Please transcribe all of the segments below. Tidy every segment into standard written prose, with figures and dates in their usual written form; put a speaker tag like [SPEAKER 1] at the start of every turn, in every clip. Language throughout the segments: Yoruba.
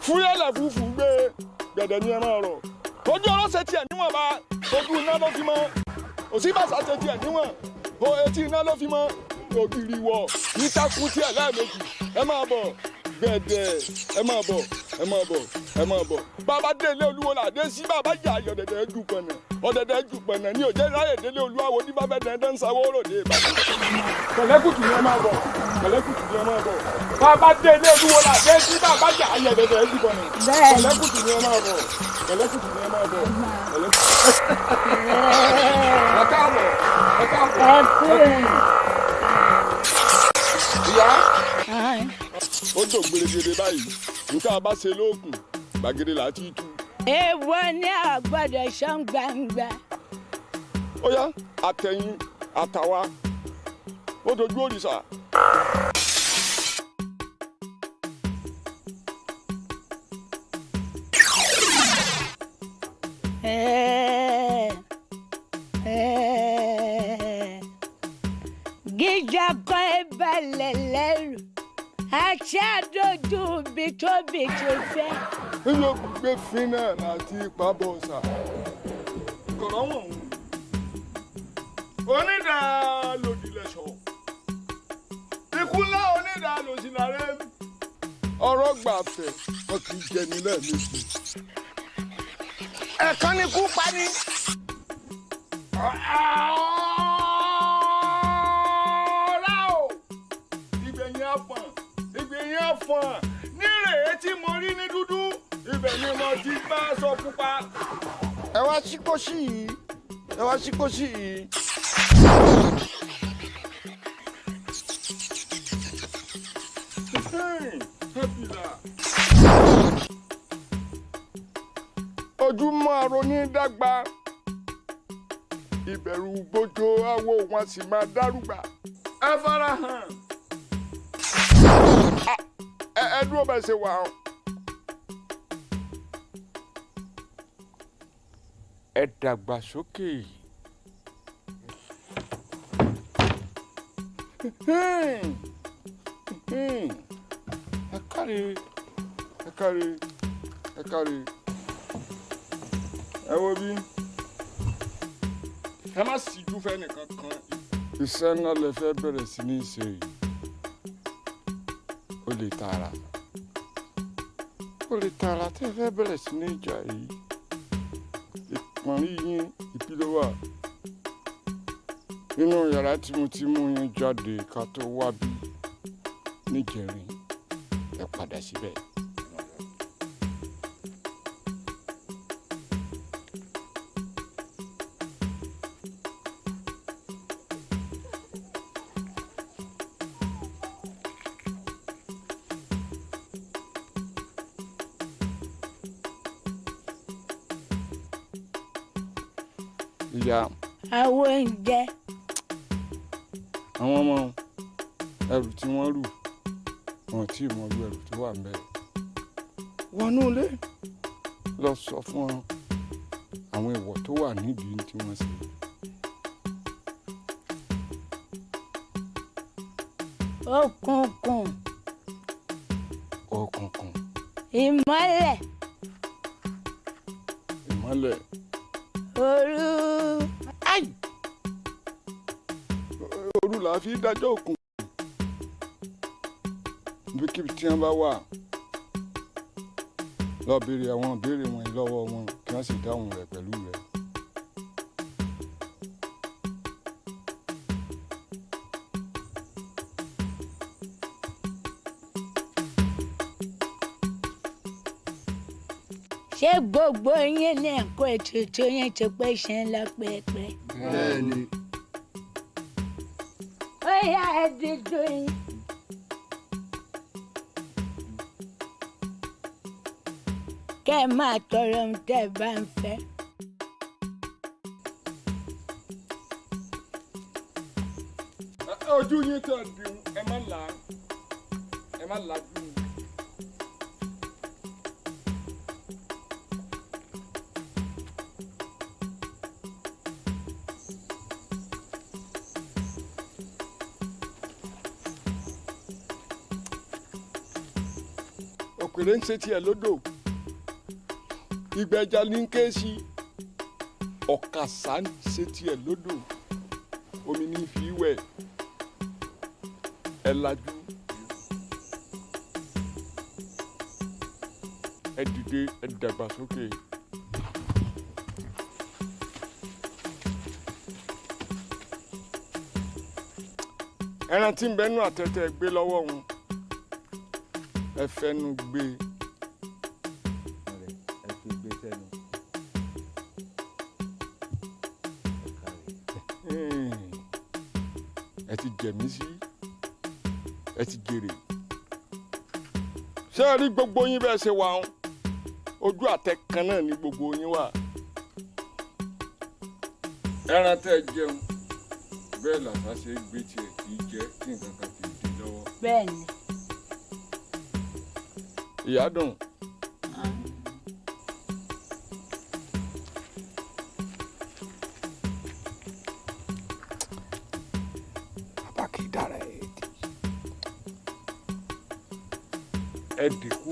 [SPEAKER 1] Fúyẹ́lẹ̀ fúfú gbé gbẹ̀dẹ̀ ni ẹ máa rọ̀. Ojú ọ̀rọ̀ ṣe tiẹ̀ níwọ̀nba, ojú iná ló fi mọ́. Òsínbàṣà ṣe tiẹ̀ níwọ̀n, o etí iná ló fi mọ́. Ògiri wọ̀ ìtakùn tiẹ̀ lẹ́ẹ̀mejì. Ẹ máa bọ̀ gbẹ̀dẹ̀, ẹ máa bọ̀, ẹ máa bọ̀, ẹ máa bọ̀. Bàbá dé ilé olúwo là dé sí, bàbá yà ayọ̀dẹ̀dẹ̀ jù pọ̀nà. Ọ̀dẹ̀dẹ̀ jù pọ̀nà ní òjẹ́ ráyè délé olúwawo ní bàbá dẹ́ndẹ́ ń sawó ròde Ìbàdàn. Pẹ̀lẹ́kùtù ni ẹ máa bọ̀, pẹ̀lẹ́kùtù ni ẹ máa bọ̀. Bàbá dé ilé olúwo là dé sí, bàbá yà ayọ̀dẹ̀dẹ̀ jù pọ̀nà. Pẹ̀lẹ́kùtù ni ẹ máa bọ̀, pẹ̀lẹ́kùtù ni ẹ máa bọ̀. Ẹ káàbọ̀, ẹ káàbọ̀. Ìyá, ó dò gbèrègèrè báyìí, nǹkan bá ṣe lóògùn gbàgede là á ti tú.
[SPEAKER 2] Èèwọ̀ ni a gbọ́dọ̀ ṣán gbangba.
[SPEAKER 1] Ó yá, àtẹ̀yìn àtàwa ó dojú òrìṣà.
[SPEAKER 2] Gíga kọ́ ẹ balẹ̀ lẹ́rù àti àdójú ibi tóbi tó fẹ́.
[SPEAKER 1] Yóò gbé fínà láti pàbọ̀sà. Kọ̀rọ̀ wọ̀n onídàá lòdì lẹ̀ṣọ̀. Ikú ńlá onídàá lòsì làrẹ́. Ọ̀rọ̀ gbàfẹ́ wọn kì í jẹni lẹ́ẹ̀mejì.
[SPEAKER 3] Ẹ̀kan ni kú pa ni.
[SPEAKER 1] Ọ̀rá o! Ìgbẹ̀yìn afọ̀n, ìgbẹ̀yìn afọ̀n. Nírèé tí mo rí ní dúdú, ibẹ̀ ni mo ti bá aṣọ pupa.
[SPEAKER 3] Ẹ wá sí kóṣì yìí, ẹ wá sí kóṣì yìí.
[SPEAKER 1] Ojúmọ́ aroní dàgbà, ìbẹ̀rù gbójó awo wọn sì máa dárúgbà. Ẹ fara hàn. Ẹ dúró bẹ́ẹ̀ ṣe wà ó. Ẹ dàgbàsókè. Ẹ káre, ẹ káre, ẹ káre. Ẹ wo bí? Ẹ má síjú fẹ́nìkan kan. Iṣẹ́ ńlá lẹ fẹ́ bẹ̀rẹ̀ sí ní ṣe yìí. Ó lè tààrà. Ó lè tààrà tẹ́ fẹ́ bẹ̀rẹ̀ sí ní ìjà yìí. Ìpọ́nrí yín ìpìlẹ̀ wà. Nínú yàrá tí mo ti mú yín jáde ká tó wá bí níjẹrin, ẹ padà síbẹ̀. Ìyá.
[SPEAKER 2] Àwọn oúnjẹ.
[SPEAKER 1] Àwọn ọmọ ẹrù tí wọ́n rù wọn tí mọ irú ẹrù tó wà ńbẹ̀. Wọnú ilé lọ sọ fún wọn àwọn ìwọ̀ tó wà nídìí tí wọ́n ṣe.
[SPEAKER 2] Òkùnkùn.
[SPEAKER 1] Òkùnkùn.
[SPEAKER 2] Ìmọ́lẹ̀.
[SPEAKER 1] Ìmọ́lẹ̀.
[SPEAKER 2] Òru.
[SPEAKER 1] Ai! Òru là á fi dájọ́ òkun. Ibikíbi tí wọ́n bá wà, lọ béèrè àwọn ìbéèrè wọ̀nyí lọ́wọ́ wọn kí wọ́n sì dáhùn rẹ̀ pẹ̀lú rẹ̀.
[SPEAKER 2] Ṣé gbogbo yín ní ẹ̀kọ́ ètùtù yín ti pé ṣe ń lọ pẹ́ẹ́pẹ́?
[SPEAKER 3] Bẹ́ẹ̀ni.
[SPEAKER 2] Ó yá ẹ dídú yín. Kẹ́ ẹ máa tọrọ ohun tẹ́ ẹ bá ń fẹ́.
[SPEAKER 1] Ojú yín tẹ̀ dùn, ẹ má là á, ẹ má làjú. Òkèrè ń ṣe tiẹ̀ lódò, ìgbẹ́ja ní ń ké sí. Ọ̀kàsà ń ṣe tiẹ̀ lódò, omi ní fi wẹ̀. Ẹ lajú, ẹ dìde, ẹ dàgbàsókè. Ẹran tí ń bẹnu àtẹ̀tẹ̀ gbé lọ́wọ́ wọn, ẹ fẹnu gbé.
[SPEAKER 4] Ẹ fi gbé sẹ́nu.
[SPEAKER 1] Ẹ ti jẹ̀mí sí, ẹ ti jèrè. Ṣé ẹ rí gbogbo yín bẹ́ẹ̀ ṣe wà ń? Ojú àtẹ kan náà ni gbogbo yín wà. Ẹran tẹ́ jẹun bẹ́ẹ̀ làṣà ṣe gbé tiẹ̀ kì í jẹ́ kí nǹkan kan kì í di lọ́wọ́.
[SPEAKER 2] Bẹ́ẹ̀ni.
[SPEAKER 1] Ìyádùn. Bàbá kì í dára ẹ̀ dì. Ẹ dínkù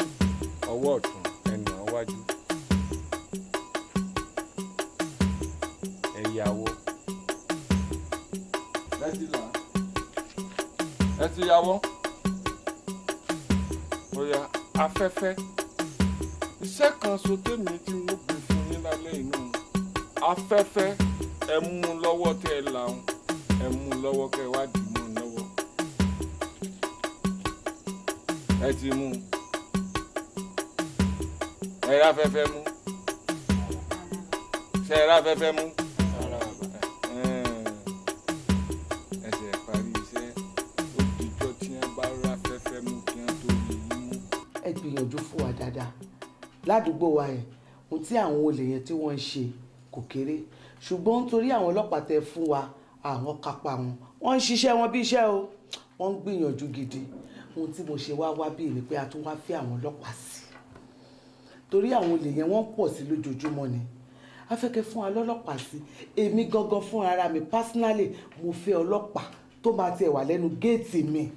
[SPEAKER 1] ọwọ́ ọ̀tún ẹnà wájú. Ẹ yàwó. Ẹ ti là. Ẹ ti yàwó. Bóyá afẹ́fẹ́. Iṣẹ́ kan so tèmi tí wọ́n gbé fún yín lálẹ́ inú. Afẹ́fẹ́ ẹ mú un lọ́wọ́ tẹ́ ẹ làwọn. Ẹ mú un lọ́wọ́ kẹ́ ẹ wá dì mú un lọ́wọ́. Ẹ ti mú un. Ẹ rá afẹ́fẹ́ mú. Ṣé ẹ rá afẹ́fẹ́ mú? Ẹ ṣe parí iṣẹ́. Ó dijọ́ tí wọ́n bá rá afẹ́fẹ́ mú kí wọ́n tó rí yín mú.
[SPEAKER 5] Ẹ gbìyànjú fún wa dáadáa ládùúgbò wa yẹn. Ohun tí àwọn olè yẹn tí wọ́n ń ṣe kò kéré, ṣùgbọ́n nítorí àwọn ọlọ́pàá tẹ fún wa, àwọn kápá wọn, wọ́n ń ṣiṣẹ́ wọn bí iṣẹ́ o, wọ́n ń gbìyànjú gidi. Ohun tí mo ṣe wá wá bí ni pé a tún wá fẹ́ àwọn ọlọ́pàá sí, torí àwọn olè yẹn wọ́n pọ̀ sí lójoojúmọ́ ni. A fẹ́ kẹ́ fún wa lọ́lọ́pàá sí. Èmi gangan fún ara mi personally, mo fẹ́ ọlọ́pàá tó máa tiẹ̀ wà lẹ́nu géètì mi.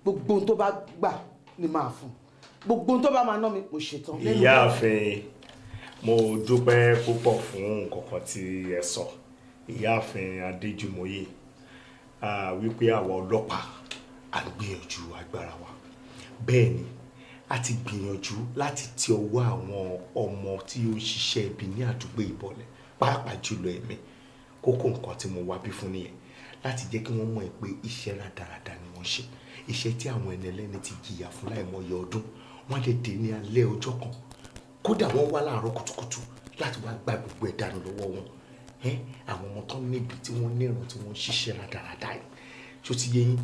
[SPEAKER 5] Gbogbo ohun tó bá gbà ni màá fún, gbogbo ohun tó bá máa ná mi, mo ṣetán.
[SPEAKER 6] Ìyáàfin, mo dúpẹ́ púpọ̀ fún nǹkan tí ẹ sọ. Ìyáàfin Adéjùmọ̀yé, wípé àwa ọlọ́pàá à ń gbìyànjú agbára wa. Bẹ́ẹ̀ ni a ti gbìyànjú láti ti ọwọ́ àwọn ọmọ tí ó ń ṣiṣẹ́ ibi ní àdúgbò Ìbọ̀lẹ̀, pàápàá jùlọ èmi. Kókó nǹkan tí mo wá bí fún nìyẹn, láti jẹ́ kí wọ́n mọ̀ pé iṣẹ́ rádaràda ni wọ́n ṣe, iṣẹ́ tí àwọn ẹni ẹlẹ́ni ti jìyà fún láìmọye ọdún. Wọ́n lè dé ní alẹ́ ọjọ́ kan, kódà wọ́n wá láàárọ̀ kùtùkùtù láti wá gba gbogbo ẹ̀ dànù lọ́wọ́ wọn. Àwọn ọmọ tán níbi tí wọ́n níran tí wọ́n ń ṣiṣẹ́ rádaràda yìí. Ṣó ti yé yín?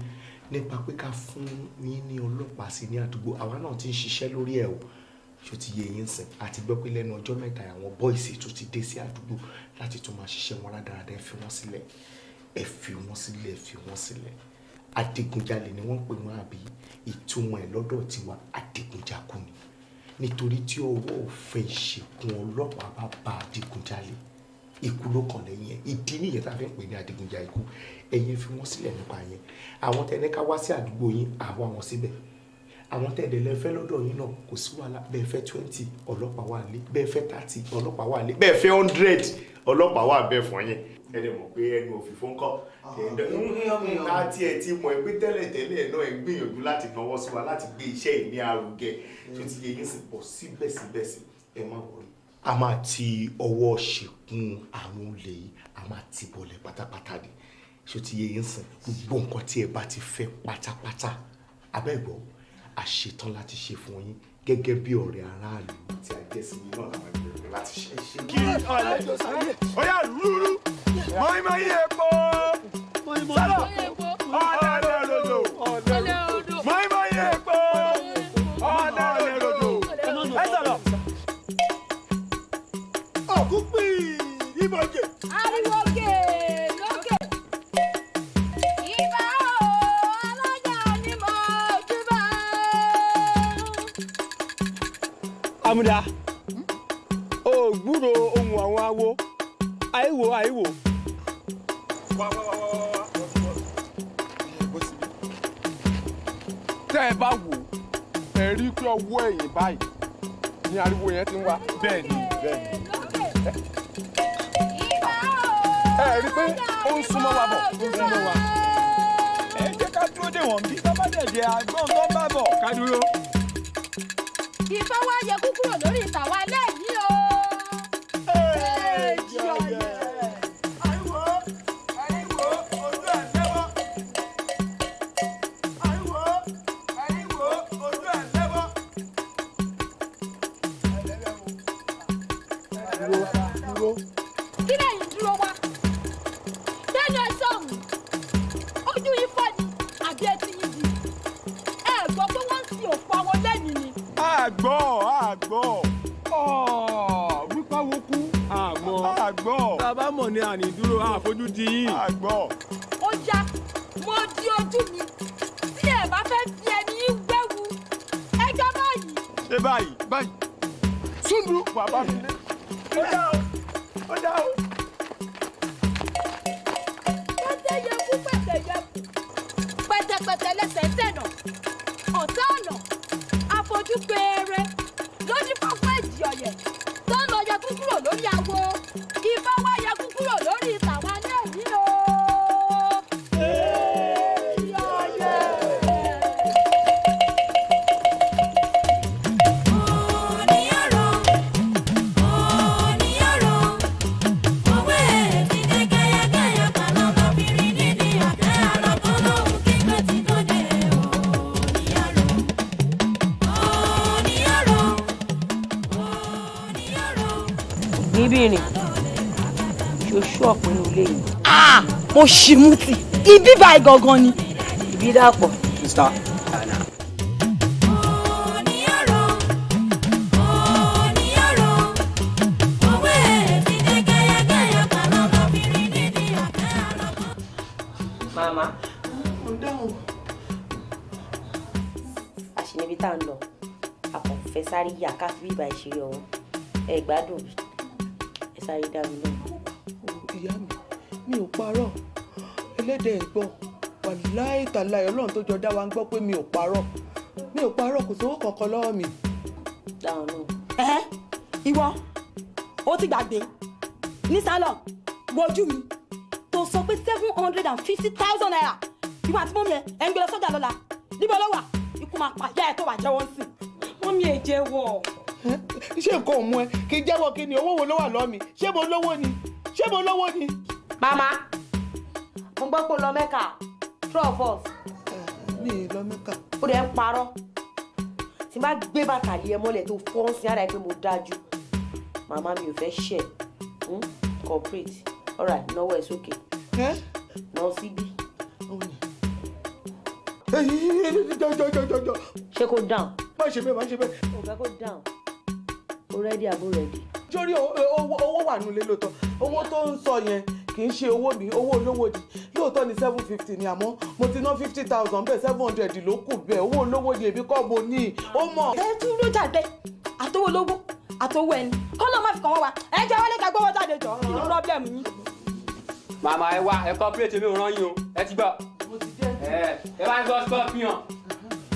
[SPEAKER 6] Nípa pé ká fún yín ní ọlọ́pàá sí ní àdúgbò, àwa náà ti ń ṣiṣẹ́ lórí ẹ̀ o. Ṣó ti yé yín sìn? Àti gbọ́ pé lẹ́nu ọjọ́ mẹ́ta àwọn bọ́ìsì tó ti dé sí àdúgbò láti tún máa ṣiṣẹ́ wọn rádaràda. Ẹ fi wọ́n sílẹ̀, ẹ fi wọ́n sílẹ̀, ẹ fi wọ́n sílẹ̀. Adigunjalè ni wọ́n pè wọ́n, àbí ìtumọ̀ ẹ̀ lọ́dọ̀ tiwa adigunjakú ni. Nítorí tí ọwọ́ òfin ìṣègùn ọlọ́pàá bá ba adigunjalè, ikú ló kàn lẹ́yìn ẹ̀. Ìdí nìyẹn tá a fi ń pè ní adigunja ikú. Ẹ̀yin fi wọ́n sílẹ̀ nípa yẹn. Àwọn tẹ̀ ní ká wá sí àdúgbò yín, àwa wọn síbẹ̀. Àwọn tẹ̀ dẹ̀ lẹ fẹ́ lọ́dọ̀ yín náà, kò sí wàhálà. Bẹ́ẹ̀ fẹ́ 20 ọlọ́pàá wà lé, bẹ́ẹ̀ fẹ́ 30 ọlọ́pàá wà lé, bẹ́ẹ̀ fẹ́ 100 ọlọ́pàá wà bẹ́ẹ̀ fún yín. Ẹ dẹ̀ mọ̀ pé ẹnu òfìfo ń kọ́. Láti ẹ̀ ti mọ̀ pé tẹ́lẹ̀tẹ́lẹ̀ náà ẹ gbìyànjú láti náwó sí wa láti gbé iṣẹ́ ìní arugẹ. Tó ti yẹ yín sì pọ̀ síbẹ̀síbẹ̀ sí, ẹ má wọrí. A máa ti ọwọ́ ṣìkún àwọn olè yìí, a máa ti bọ̀lẹ̀ pátápátá ni. Ṣó ti yẹ yín sìn? Gbogbo nǹkan tí ẹ bá ti fẹ́ pátápátá, abẹ́gbọ́, a ṣetán láti ṣe fún yín gẹ́gẹ́ bí ọ̀rẹ́ aráàlú tí a jẹ́ sí yín náà làwọn ìgbìyànjú láti ṣe.
[SPEAKER 1] Kí ọ̀lẹ́ ọ̀yà rúrú mọ́ímọ́í epo sálọ̀ ọ̀dẹ̀ rodo mọ́ímọ́í epo ọ̀dẹ̀ rodo ẹ sọ̀rọ̀. Ògúnpì ìbòjì.
[SPEAKER 2] Ariwo kè lókè. Ìbà o, alájà ni mo júbà.
[SPEAKER 7] Àmùdá, o gbúrò ohùn àwọn awo, àìwò àìwò.
[SPEAKER 1] Wá wá wá wá wá bó síbí. Tẹ́ ẹ bá wò Ẹ rí pé ọwọ́ ẹ̀yìn báyìí ni ariwo yẹn ti ń wá.
[SPEAKER 7] Bẹ́ẹ̀ni bẹ́ẹ̀ni.
[SPEAKER 1] Ẹ rí pé ó ń súnmọ́ wa bọ̀.
[SPEAKER 7] Ó ń súnmọ́ wa. Ẹ jẹ́ ká dúró dè wọ́n bí bá bá dẹ̀ jẹ́ àgbọ̀n tó ń bá bọ̀. Ká dúró.
[SPEAKER 4] Ifá wá yẹ kú kúrò lórí ìtàwá lẹ́yìn o. Kí lẹ́yìn dúró wá? Bẹ́ẹ̀ni ẹ sọ̀hún, ojú yín fọ́ ni àbí etí yín di? Ẹ gbọ́ pé wọ́n ń sin òkú àwọn lẹ́yìn ni.
[SPEAKER 7] Àgbọ̀ àgbọ̀ wípé wo kú.
[SPEAKER 8] Àmọ́
[SPEAKER 7] àgbọ̀.
[SPEAKER 8] Tá a bá mọ̀ ní àní dúró àfojú di yín.
[SPEAKER 7] Àgbọ̀.
[SPEAKER 4] Ó yá, mo di ojú mi. Tí ẹ bá fẹ́ fi ẹni yín wéwu, ẹ gbá báyìí.
[SPEAKER 7] Ṣé báyìí?
[SPEAKER 1] Báyìí. Súndú wà bá mi lé.
[SPEAKER 7] Ó dá o, ó dá o.
[SPEAKER 4] Pẹ́tẹ́ yẹ kú pẹ̀tẹ́ yẹ kú. Pẹ̀tẹ̀pẹ̀tẹ̀ lẹsẹ̀ ń tẹ̀nà. Ọ̀tá ọ̀nà àfojú péré lójú pápá èjì ọ̀yẹ̀ tó ń lọ yẹkú kúrò lórí awo. Ifá wá yẹkú kúrò lórí ìtàwá náà yìí o.
[SPEAKER 9] Níbìrìn ṣoṣù ọ̀pọ̀ inú ilé yìí.
[SPEAKER 10] Mo ṣì mú tì ibi báyìí gangan ni.
[SPEAKER 9] Ibi dàpọ̀.
[SPEAKER 8] Mr.
[SPEAKER 9] Màmá.
[SPEAKER 5] Mo dáhùn.
[SPEAKER 9] A ṣì níbi tá à ń lọ. A kò fẹ́ sáré yà ká fi bíbá ìṣeré ọ̀hún. Ẹ gbádùn mi. Ẹ sáré dá mi lóhùn.
[SPEAKER 5] Ìyá mi, mi ò parọ́. Ẹlẹ́dẹ̀ ẹ̀ gbọ́. Wàláì tàláì Ọlọ́run tó jọ dá wa ń gbọ́ pé mi ò parọ́. Mi ò parọ́, kò sówó kankan lọ́wọ́ mi.
[SPEAKER 9] Dáhùn náà.
[SPEAKER 10] Ẹ ìwọ, ó ti gbàgbé ní sálọ wojú mi tó sọ pé 750,000 naira ìwọ àti mọ́mí ẹ ẹ ń gbé lọ sọ́jà lọ́la níbo ló wà ikú máa pa ìyá ẹ tó wà jẹ́wọ́ sí.
[SPEAKER 9] Mọ́mí ẹ jẹ́wọ́.
[SPEAKER 5] Ṣé nǹkan ò mú ẹ? Kí n jẹ́wọ́ kí ni owó wo ló wà lọ́ọ́ mi? Ṣé mo lówó ni? Ṣé mo lówó ni?
[SPEAKER 9] Màmá, mo gbọ́ pé o lọ Mẹ́kà, true or false?
[SPEAKER 5] Mi ì lọ Mẹ́kà.
[SPEAKER 9] Ó dẹ̀ ń parọ́. Tí n bá gbé bàtà lé ẹ mọ́lẹ̀ tó fọ́ ń sin ara ẹ pé mo dájú. Màmá mi ò fẹ́ ṣẹ̀. Corporate. All right, náwó ẹ sókè. Náà síbí.
[SPEAKER 5] Jọjọjọjọjọ.
[SPEAKER 9] Ṣé kó down?
[SPEAKER 5] Má ṣe bẹ́ẹ̀, má ṣe bẹ́ẹ̀.
[SPEAKER 9] O fẹ́ kó down. O ready àbó ready?
[SPEAKER 5] Sórí owó wà nulẹ̀ lóòótọ́. Owó tó ń sọ yẹn kì í ṣe owó mi, owó olówó ni. Lóòótọ́ ni 750 ni àmọ́ mo ti ná 50,000 bẹ́ẹ̀ 700 ló kù bẹ́ẹ̀. Owó olówó ni èmi kọ́ mo ní. Ó mọ̀.
[SPEAKER 10] Ẹ dúró jáde, àtowó olówó, àtowó ẹni. Kọ́lọ́ má fi kàn wọ́n wa. Ẹ jẹ́ wọlé ká gbówó jáde jọ. Kí ni problem yín?
[SPEAKER 8] Màmá ẹ wá ẹ cooperate mi ò rán yín o. Ẹ ti gbọ́. Ẹ bá ń gbọ́ scorpion.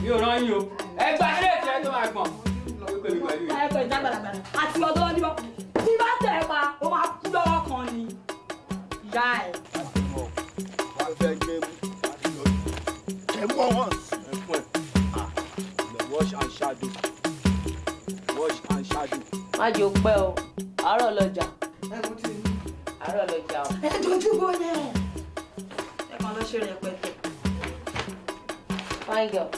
[SPEAKER 8] Mi ò rán yín o. Ẹ gba ṣéètì ẹ tó máa gbọ̀n.
[SPEAKER 10] Ẹ pẹ̀lú jágbàlagbà àti ọ̀dọ́ níbọ̀. Tí bá tẹ̀ ẹ pa, ó máa kú lọ́wọ́ kan ni. Ìyá ẹ̀.
[SPEAKER 7] Wash and shadow. Wash and shadow.
[SPEAKER 9] Má jẹ́ o pẹ́ o, àárọ̀ lọ́jà. Àárọ̀ lọ́jà o.
[SPEAKER 10] Ẹ dojú bolẹ̀. Ẹ kàn lọ ṣe rẹpẹtẹ.
[SPEAKER 9] Fine girl.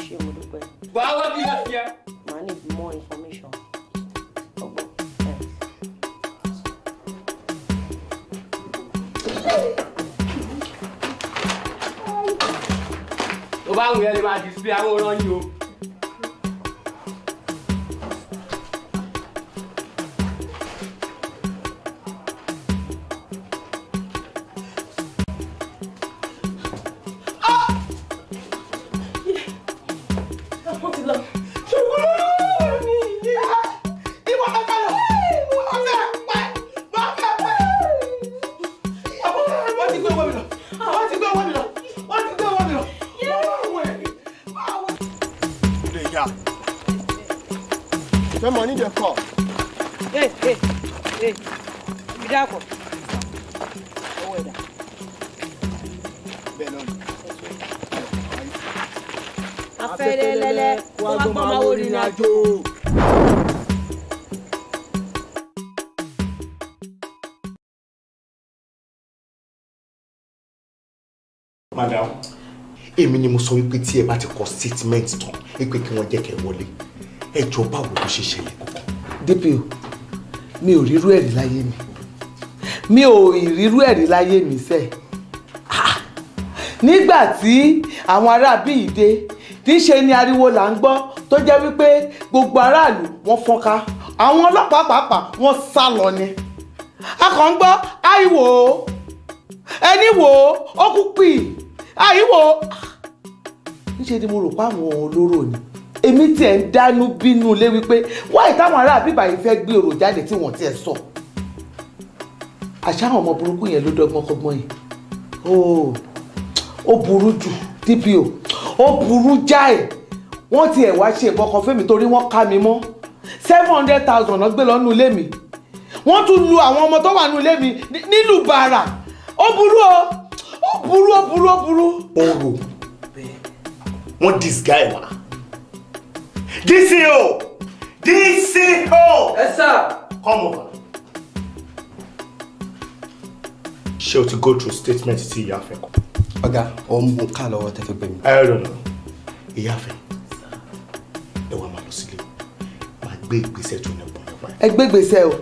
[SPEAKER 9] Ṣé mo dúpẹ́?
[SPEAKER 8] Wàá wá bí láti yẹ.
[SPEAKER 9] Màá need more information. Ọgbọ́n. Thanks.
[SPEAKER 8] Tó bá wù ẹ́ lè máa display àwọn òràn yín o.
[SPEAKER 10] Wọ́n ti lọ.
[SPEAKER 5] Wọ́n ti gbé owó mi lọ. Wọ́n ti gbé owó mi lọ. Wọ́n ti gbé owó mi lọ.
[SPEAKER 3] Ṣé money dey come?
[SPEAKER 9] Hey, hey, hey, Ìdàpọ̀. Owó ẹ̀dá.
[SPEAKER 3] Bẹ́ẹ̀ náà ni.
[SPEAKER 9] Afẹ́lẹ́lẹ́lẹ́, wọ́n á gbọ́n máa wò rìnrìn àjò.
[SPEAKER 6] Madam, èmi ni mo sọ wípé tí ẹ bá ti kọ statement tán wípé kí wọ́n jẹ́ kẹ́ wọlé. Ẹ jọ, báwo ló ṣe ṣẹlẹ̀ kọ̀ọ̀kan?
[SPEAKER 5] DPO, mi ò rírú ẹ̀rí láyé mi, mi ò rírú ẹ̀rí láyé mi sẹ́. Nígbà tí àwọn aráabí yìí dé, níṣe ni ariwo là ń gbọ́ tó jẹ́ wípé gbogbo aráàlú wọ́n fọ́nká, àwọn ọlọ́pàá pàápàá wọ́n sá lọ ni. A kàn ń gbọ́ àìwò ẹni wò ó kú pì àìwò. Níṣe ni mo rò pé àwọn olóró ni. Èmi tiẹ̀ ń dánú bínú lé wípé wáyé táwọn ará bíbá yìí fẹ́ gbé ọ̀rọ̀ jáde tí wọ́n tiẹ̀ sọ. Àṣà àwọn ọmọ burúkú yẹn ló dọ́gbọ́n kọ́gbọ́n yìí. Ó burú jù, DPO, ó burú jáì. Wọ́n tiẹ̀ wá ṣe nǹkan kan fẹ́mi torí wọ́n ká mi mọ́. 700,000 náà gbé lọ́nú ilé mi. Wọ́n tún lu àwọn ọmọ tó wà nínú ilé mi nílùú bàrà. Ó burú o, ó burú, ó burú, ó burú.
[SPEAKER 6] Orò wọ́n disguise wa. DCO! DCO!
[SPEAKER 8] Yes, sir.
[SPEAKER 6] Come over. Ṣé o ti go through statement tí ìyá fẹ́ kọ?
[SPEAKER 11] Ọ̀gá, ó ń mú ká lọ́wọ́ tẹ́ fi gbé mi.
[SPEAKER 6] I don't know. Ìyá fẹ́, ẹ wá máa lọ sílé, máa gbé ìgbésẹ̀ tó nípọn nípa ẹ̀.
[SPEAKER 5] Ẹ gbé ìgbésẹ̀ o,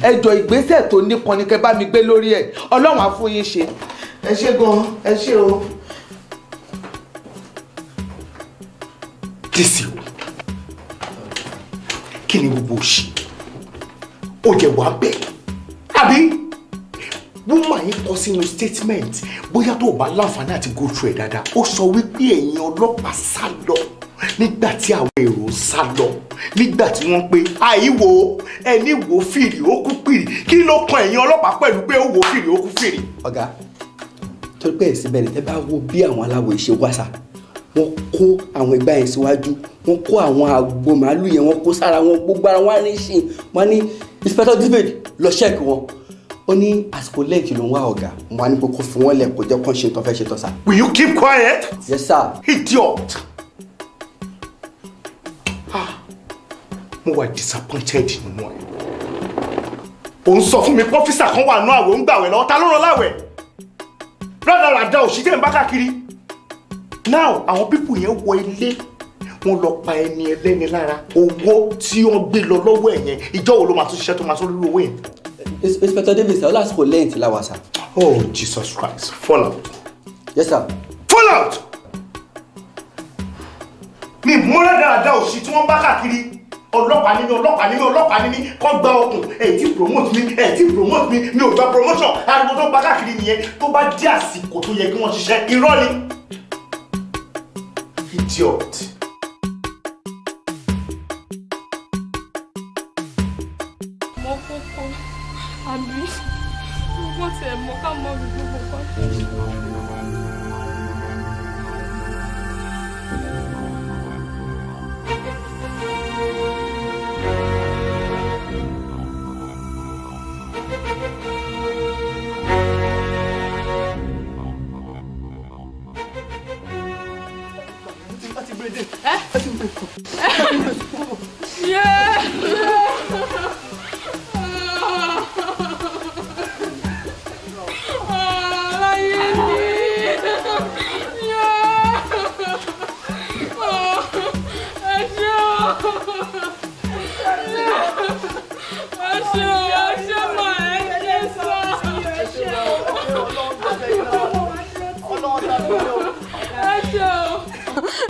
[SPEAKER 5] ẹ jọ, ìgbésẹ̀ tó nípọn ni kẹ́ bá mi gbé lórí ẹ̀. Ọlọ́run á fún yín ṣe. Ẹ ṣé gan, ẹ ṣé o.
[SPEAKER 6] DCO, kí ni gbogbo òṣì? Ó jẹ wà bẹ́ẹ̀ àbí? Woman yìí kọ sínú statement, bóyá tó o bá láǹfààní àti go through ẹ̀ dáadáa, ó sọ wípé ẹ̀yin ọlọ́pàá sá lọ nígbà tí àwọn èrò sá lọ, nígbà tí wọ́n pé àìwò ẹni wò fìrì ó kú pìrì. Kí ló kan ẹ̀yin ọlọ́pàá pẹ̀lú pé ó wò fìrì ó kú fìrì?
[SPEAKER 11] Ọ̀gá, torí pé ẹ̀sìn bẹ̀rẹ̀, tẹ́ bá wo bí àwọn aláwọ̀ ìṣe wá sá, wọ́n kó àwọn ìgbà yẹn síwájú, wọ́n kó àwọn àgbo màálù yẹn, wọ́n kó sára wọn, gbogbo ara wọn ní ṣìn. Wọ́n ní Inspector David lọ ṣẹ́ẹ̀kì wọn. Ó ní àsìkò lẹ́ǹtì ló ń wá ọ̀gá wọn á ní kókó fún wọn lẹ̀ kó jẹ́ kó ṣe tán fẹ́ ṣe tán sá.
[SPEAKER 6] Will you keep quiet?
[SPEAKER 11] Yes, sir.
[SPEAKER 6] Idiot. Ah, mo wà disappointed nínú ẹ. Ò ń sọ fún mi pé ọ́fíìsà kan wà nú àwẹ̀, ó ń gbàwẹ̀ lọ́wọ́. Ta ló rán láwẹ̀? Rádaràda òṣìṣẹ́ ń bá káàkiri. Now àwọn people yẹn wọ ilé, wọ́n lọ pa ẹni ẹlẹ́ni lára. Owó tí wọ́n gbé lọ lọ́wọ́ ẹ̀ yẹn, ìjọ wo ló máa tún ṣiṣẹ́ tó máa tún lórí owó yẹn?
[SPEAKER 11] Inspector David, sir, lásìkò lẹ́yìn tí la wà sá.
[SPEAKER 6] Oh, Jesus Christ, fall out.
[SPEAKER 11] Yes, sir.
[SPEAKER 6] Fall out! Mi múra dáadáa òṣì tí wọ́n bá káàkiri. Ọlọ́pàá ní mi, ọlọ́pàá ní mi, ọlọ́pàá ní mi, kọ́ gba okùn, ẹ̀ tí promote mi, ẹ̀ tí promote mi, mi ò gba promotion, ariwo tó ń bá káàkiri nìyẹn. Tó bá dé àsìkò tó yẹ kí wọ́n ṣiṣẹ́, irọ́ ni. Idiot.
[SPEAKER 12] Mọ kókó àbí gbogbo tiẹ̀ mọ ká mọ gbogbo nǹkan tó ṣe.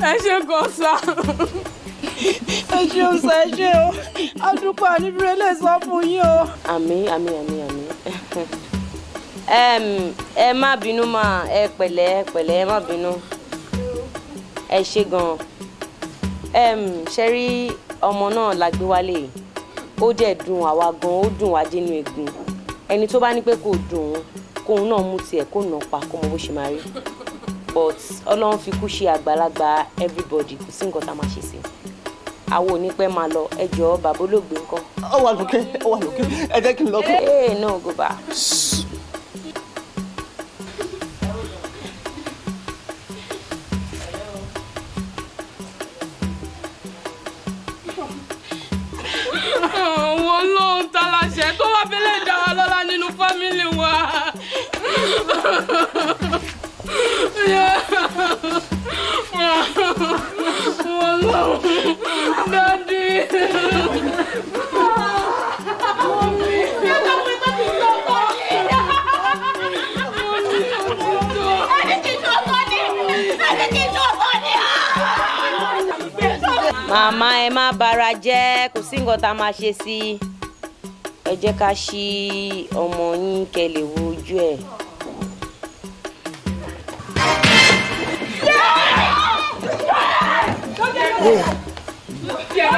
[SPEAKER 12] Ẹ ṣe gan sa.
[SPEAKER 13] Ẹ ṣe o sọ, ẹ ṣe o, adúpọ̀ àníbírẹ́ lè sọ fún yín o.
[SPEAKER 9] Àmín, àmín, àmín, àmín. Ẹ má bínú mà, ẹ pẹ̀lẹ́, ẹ pẹ̀lẹ́, ẹ má bínú. Ẹ ṣe gan. Ṣe rí ọmọ náà la gbé wálé, ó dẹ̀ dùn àwa gan, ó dùn wá dénú egun. Ẹni tó bá ní pé kò dùn ún, kóun náà mú tiẹ̀ kó nà pa kó mọ bó ṣe máa rí. But Ọlọ́run fi kú ṣe àgbàlagbà everybody, kò sí nǹkan tá a máa ṣe sí. Àwọn onípẹ́ máa lọ. Ẹ jọ̀ọ́ bàbá olóògbé ńkọ́.
[SPEAKER 14] Ó wà lókè, ó wà lókè. Ẹ jẹ́ kí n lọ kó.
[SPEAKER 9] Ee, no, go back.
[SPEAKER 12] Àwọn ọlọ́run ta láṣẹ tó wá fi lè dá wa lọ́lá nínú fámìlì wa. Ọlọ́run, dádì. Mọ́mí.
[SPEAKER 9] Màmá ẹ má bara jẹ́, kò sí nǹkan tá a máa ṣe sí i. Ẹ jẹ́ ká ṣí ọmọ yín kẹ́ lè wo ojú ẹ̀.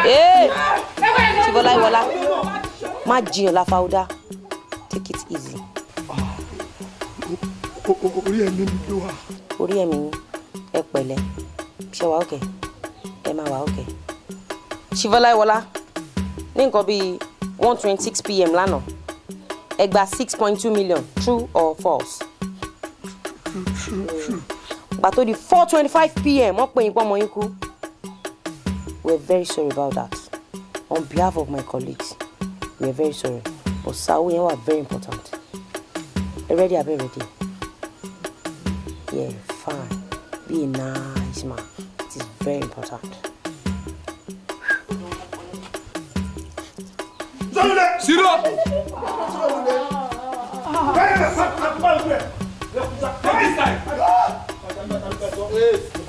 [SPEAKER 9] Ee, Ṣibọ́lá Ìwọlá, má jiyàn láfáúdá, take it easy.
[SPEAKER 1] Orí ẹ̀mí mi ló wà.
[SPEAKER 9] Orí ẹ̀mí yín, ẹ pẹ̀lẹ́, ṣe wà ókè, ẹ máa wà ókè. Ṣibọ́lá Ìwọlá, ní nǹkan bíi 1:26 p.m. lánàá, ẹ gba 6.2 million, true or false?
[SPEAKER 1] True.
[SPEAKER 9] Gbà tó di 4:25 p.m. wọ́n pè yín pọ́nmọ yín kú. We are very sorry about that. On behalf of my colleagues, we are very sorry. But Sawo yẹn wà very important. Ẹ ready abẹ́ ready? Yeah, fine. Be a nice man. It is very important.
[SPEAKER 1] Zero.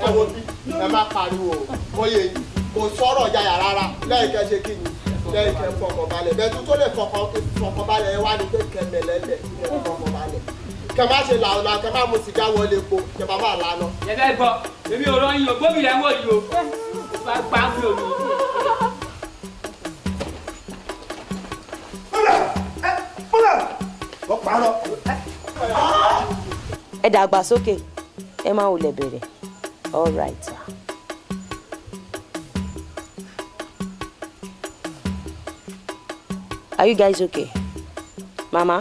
[SPEAKER 14] Ẹ wo bí ẹ má pariwo bóyá èyí kò sọ̀rọ̀ yàyà rárá lẹ́yìn kẹ́ ṣe kí ni lẹ́yìn kẹ́ fọkàn balẹ̀ bẹ́ẹ̀ tó tó lè fọkàn balẹ̀ ẹ wá ní pé kẹ́ mẹ̀lẹ́lẹ̀ kẹ́ fọkàn balẹ̀ kẹ́ má ṣe làwọn kẹ́ má mu sìgá wọlé epo kẹ́ bá má lànà.
[SPEAKER 8] Yẹ fẹ́ gbọ́, èmi ò rán yín o, gbóbi rẹ̀ ń wò yìí o, bá gbá mi ò ní.
[SPEAKER 9] Ẹ dàgbà sókè, ẹ má wulẹ̀ bẹ̀rẹ̀. All right, sir. Are you guys okay? Mama?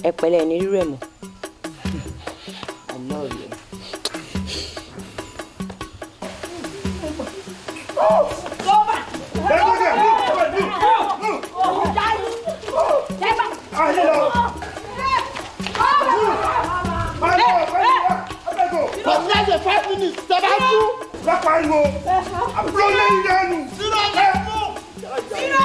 [SPEAKER 9] Ẹ pẹ̀lẹ́ ẹ ní rírú ẹ̀ mọ́. I love you.
[SPEAKER 14] For less than 5 minutes, seven two.
[SPEAKER 1] Lápariwo, àbúrò lẹ́yìn lẹ́nu.
[SPEAKER 14] Zero lẹ́nu. Zero.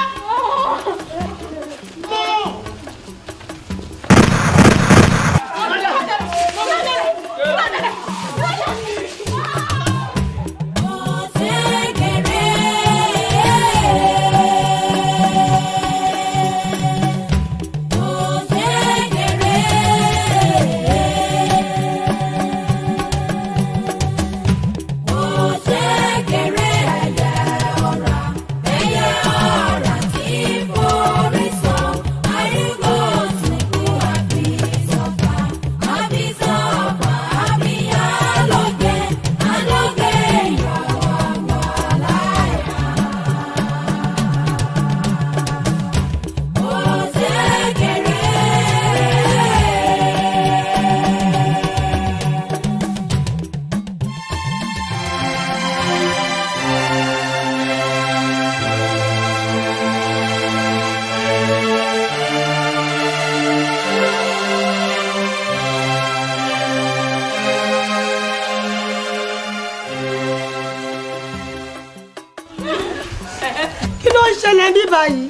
[SPEAKER 13] Kí ló ń ṣẹlẹ̀ ní báyìí?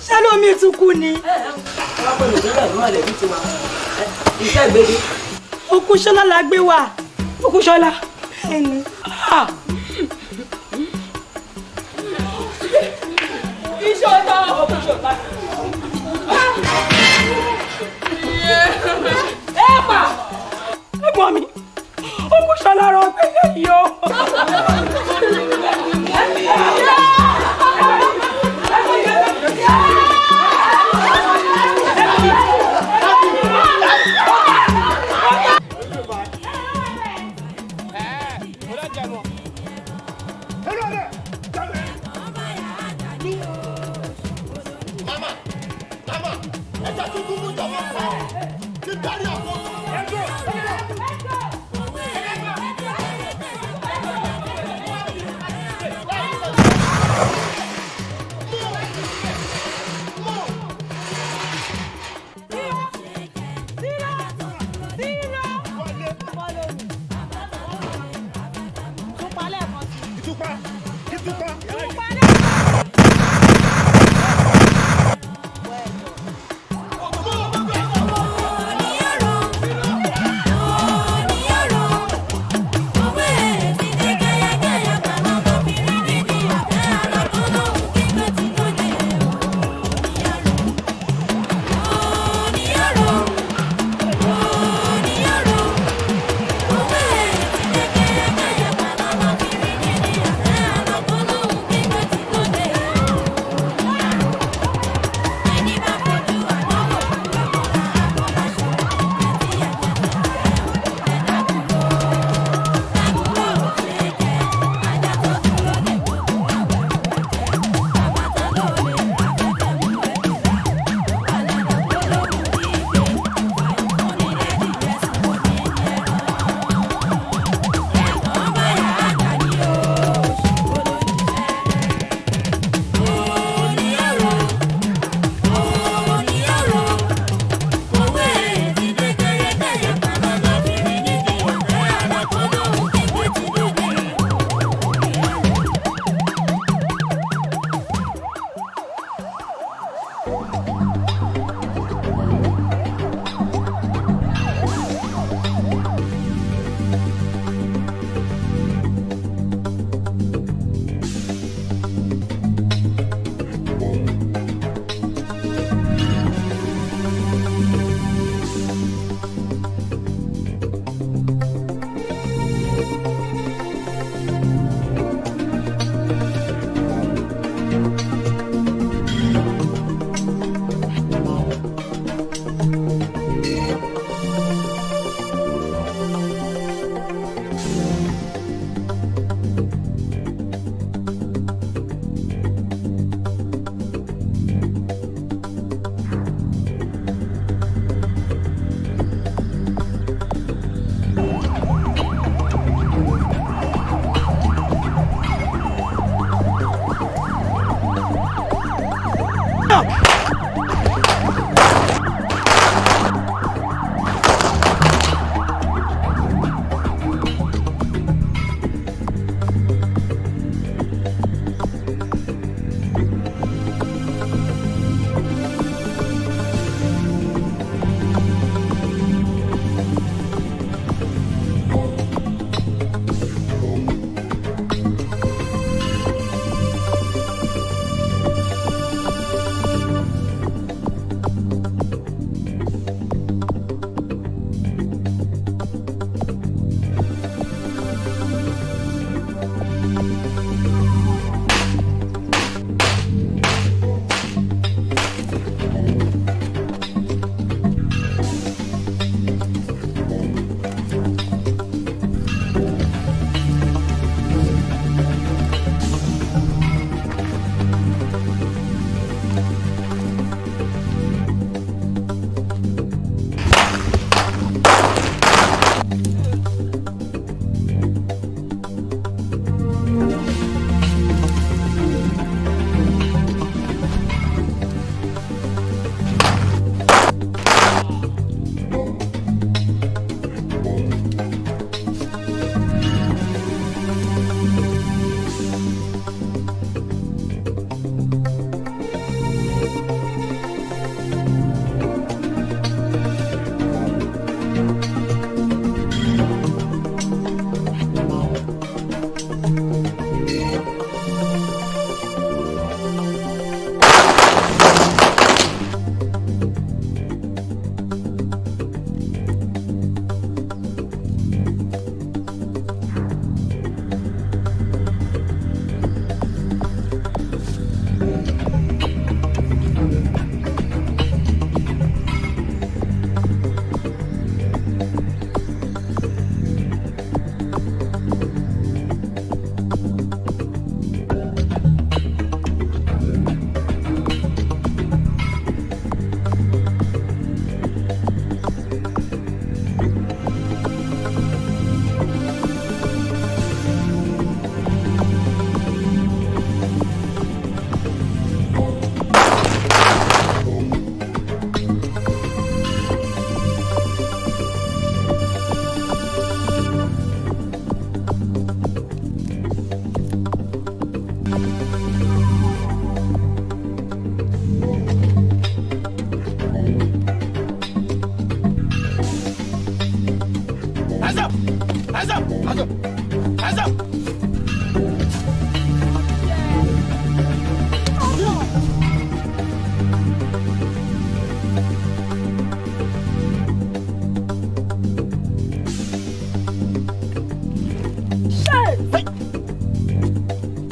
[SPEAKER 13] Ṣé lómi tún kú ni? Òkúṣọlá la gbé wá. Òkúṣọlá. Bẹ́ẹ̀ni.
[SPEAKER 12] Ìṣọ̀tà Òkúṣọlá.
[SPEAKER 13] Ẹ pa! Ẹ̀gbọ́n mi, Òkúṣọlá rọ pẹ́lẹ́ yìí o.
[SPEAKER 14] Mama, mama, ẹ jẹ́ kí dúdú jọ̀wọ́ pa ọ́ kí dárí àpò.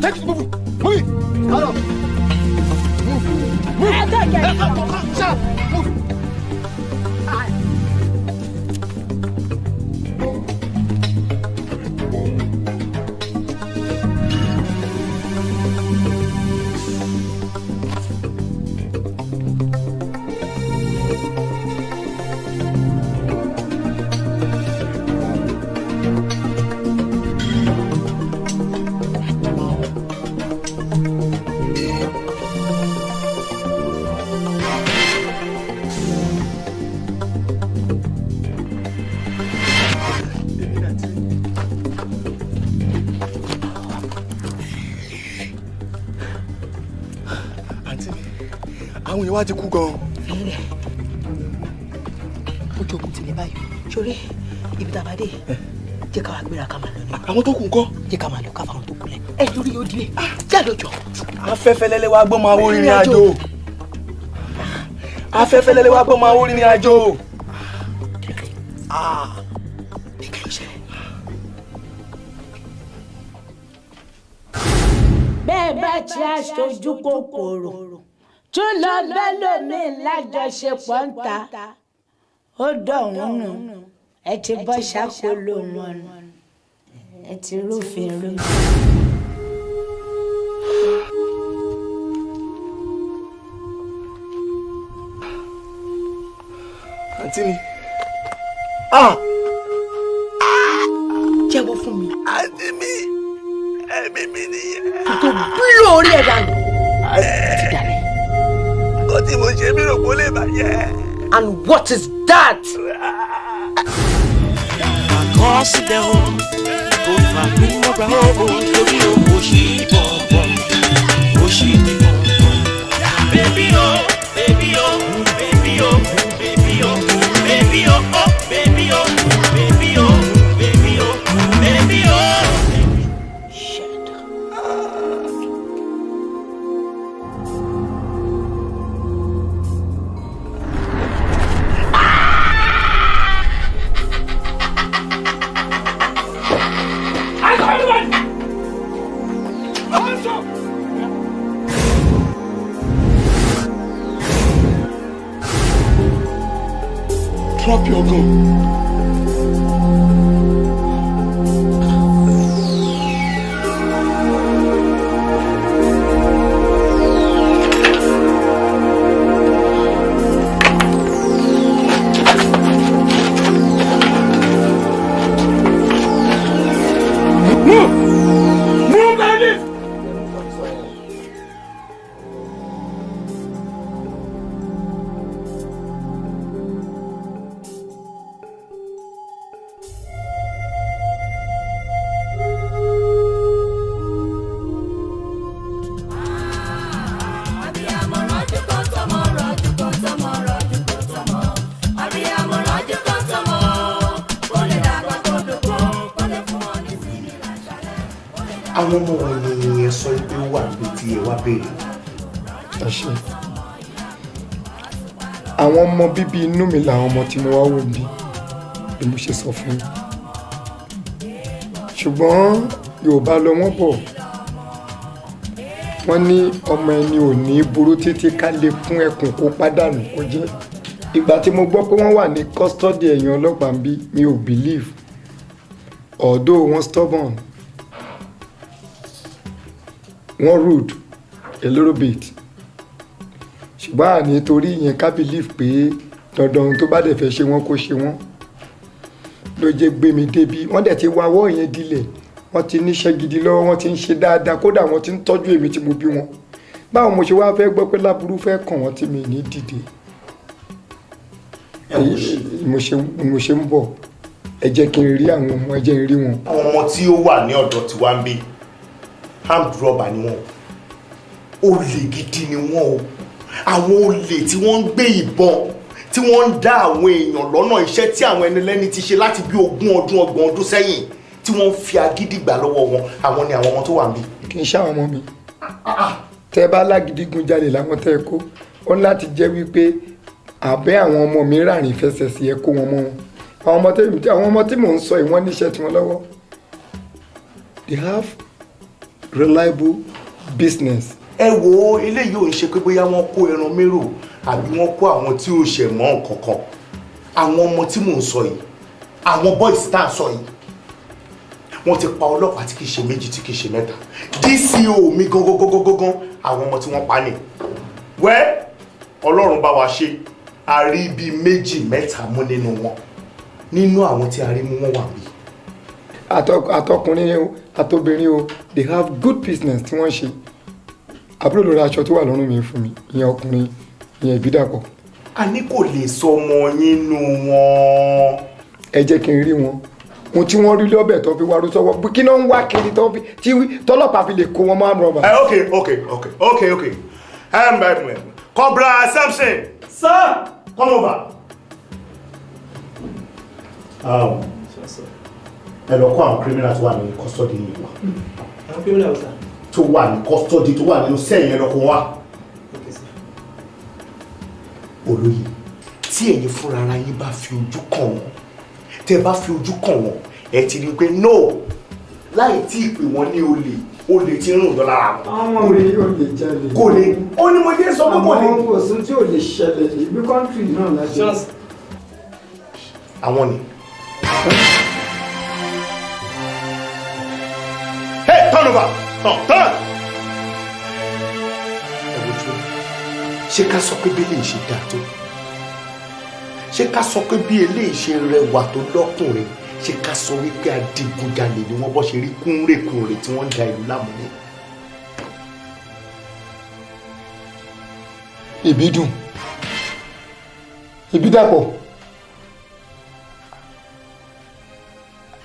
[SPEAKER 1] Take it, move it. Move it. Stand up. Move. Move. Sharp. Move. Àwọn èèyàn wá ti kú gan-an.
[SPEAKER 10] Fílẹ̀ ojú ogun ti lè báyìí sórí ibi tá a bá dé jẹ́ ká wá gbéra ká máa lọ ní.
[SPEAKER 1] Àwọn tó kù ńkọ́.
[SPEAKER 10] Jẹ́ ká máa lọ ká fáwọn tó kù lẹ̀. Ẹ torí yóò dilé jáde jọ.
[SPEAKER 7] Afẹ́fẹ́ lẹ́lẹ́ wá gbọ́ máa wó rìnrìn àjò. Afẹ́fẹ́ lẹ́lẹ́ wá gbọ́ máa wó rìnrìn àjò.
[SPEAKER 2] Bẹ́ẹ̀ bá ti aṣojú kòkòrò tún lọ bẹ́ẹ̀ lómi lájọṣepọ̀ ń ta ó dọ̀hún nù ẹ ti bọ́ ṣàkóló wọn nù ẹ ti rúfin rú.
[SPEAKER 1] Àǹtí mi.
[SPEAKER 10] Jẹ́wọ́ fún mi.
[SPEAKER 1] Àǹtí mi, ẹ̀mí mi nìyẹn.
[SPEAKER 10] Kò tó búlò orí ẹ̀ dànù. Ti dàrẹ́.
[SPEAKER 1] Nǹkan tí mo ṣe mí rò kó lè bàjẹ́.
[SPEAKER 9] And what is that?
[SPEAKER 15] Àkọsílẹ̀ o, kò fà mí mọ́ra o, torí o kò ṣì bọ̀bọ̀, o ṣì ní bọ̀bọ̀. Bébí o, bébí o, bébí o, bébí o, bébí o, oh, bébí o, bébí o, bébí o, bébí o.
[SPEAKER 1] Drop your gun. Move! Move like this!
[SPEAKER 6] Àwọn ọmọ wọn ni ẹ sọ pé ó wà níbi tí ẹ wá béèrè.
[SPEAKER 16] Ẹ ṣé. Àwọn ọmọ bíbí inú mi làwọn ọmọ tí mo wá wò bí bí mo ṣe sọ fún yín. Ṣùgbọ́n Yorùbá lọ wọ́n bọ̀. Wọ́n ní ọmọ ẹni ò ní burú títí ká lè fún ẹkùn kó pàdánù kó jẹ́. Ìgbà tí mo gbọ́ pé wọ́n wà ní kọ́sítọ́dì ẹ̀yìn ọlọ́pàá ń bí mi ò believe. Although wọ́n stubborn, wọ́n rude a little bit, ṣùgbọ́n àní torí ìyẹn ká believe pé dandan ohun tó bá dẹ̀ fẹ́ ṣe wọ́n kó ṣe wọ́n ló jẹ́ gbé mi débi. Wọ́n dẹ̀ ti wá ọwọ́ yẹn dilẹ̀, wọ́n ti níṣẹ́ gidi lọ́wọ́, wọ́n ti ń ṣe dáadáa, kódà wọ́n ti ń tọ́jú èmi tí mo bí wọn. Báwo mo ṣe wá fẹ́ gbọ́ pé láburú fẹ́ kàn wọ́n tí mi ní dìde? Mo ṣe ń bọ̀, ẹ jẹ́ kí n rí àwọn ọmọ, ẹ jẹ́ n rí wọn.
[SPEAKER 6] Àwọn ọmọ tí ó wà ní ọ̀dọ̀ tiwa ń bí armed robber ni wọ́n, olè gidi ni wọ́n o. Àwọn olè tí wọ́n ń gbé ìbọn tí wọ́n ń dá àwọn èèyàn lọ́nà iṣẹ́ tí àwọn ẹni lẹ́ni ti ṣe láti bí 20 ọdún 30 ọdún sẹ́yìn tí wọ́n ń fi agídí gbà lọ́wọ́ wọn, àwọn ni àwọn ọmọ tó wà níbí.
[SPEAKER 16] Kì í ṣàwọn ọmọ mi. Tẹ́ bá lágídígunjalè làwọn tẹ́ ẹ kó, ó ní láti jẹ́ wípé àbẹ́ àwọn ọmọ mi ràrìn fẹsẹ̀ sí ẹ kó wọn mọ́ wọn. Àwọn ọmọ tí mò ń sọ yìí wọ́n níṣẹ́ tiwọn lọ́wọ́. They have reliable business.
[SPEAKER 6] Ẹ wo eléyìí ò ń ṣe pé bóyá wọ́n kó ẹran mérò àbí wọ́n kó àwọn tí ò ṣẹ̀ mọ́ nǹkankan. Àwọn ọmọ tí mò ń sọ yìí, àwọn boys tá à ń sọ yìí, wọ́n ti pa ọlọ́pàá tí kì í ṣe méjì tí kì í ṣe mẹ́ta. DCO mi gangan àwọn ọmọ tí wọ́n pa ni. Wẹ́ Ọlọ́run bá wa ṣe, a rí bíi méjì mẹ́ta mú nínú wọn. Nínú àwọn tí a rí mú wọn wà bí.
[SPEAKER 16] Àtọkùnrin o àtobìnrin o, they have good business tí wọ́n ṣe. Àbúrò ló ra aṣọ tó wà lọ́rùn mi fún mi, ìyẹn ọkùnrin, ìyẹn Ìbídàpọ̀.
[SPEAKER 6] A ní kò lè sọ ọmọ yín nù wọn.
[SPEAKER 16] Ẹ jẹ́ kí n rí wọn. Ohun tí wọ́n rí lọ́bẹ̀ tó fi warú sọ́wọ́, kí náà ń wá kiri tó fi tí tọ́lọ́pàá fi lè kó wọn máa ń rọ̀bà.
[SPEAKER 6] Ok. Cobra Samson. Sir. Come over. Ẹ lọ kó àwọn criminal tó wà ní custody yìí wá.
[SPEAKER 17] Àwọn criminal sir.
[SPEAKER 6] Tó wà ní custody tó wà nínú sẹ́yìn ẹ lọ kó wá. Olóyè, tí ẹ̀yin fúnra ara yín bá fi ojú kàn wọ́n, tẹ́ bá fi ojú kàn wọ́n, ẹ ti rí i pé no, láì tí ì pè wọ́n ní olè, olè ti ń rùn lọ lára wọn.
[SPEAKER 16] Àwọn olè yóò lè jalè.
[SPEAKER 6] Kò lè, ó ní mo jẹ́ sọ pé kò lè.
[SPEAKER 16] Àwọn kò sún tí ò lè ṣẹlẹ̀ ìbí kọ́ńtì náà láti.
[SPEAKER 6] Àwọn ni. Hey, turn over! Turn! Ẹ wojú ẹ, ṣé ká sọ pé bí eléyìí ṣe dáa tó? Ṣé ká sọ pé bí eléyìí ṣe rẹwà tó lọ́kùnrin? Ṣé ká sọ wípé adigunjalè ni wọ́n bọ́ ṣe rí kúnrèkúnrè tí wọ́n ń da ìlú láàmú ní?
[SPEAKER 16] Ìbídùn, Ìbídàpọ̀,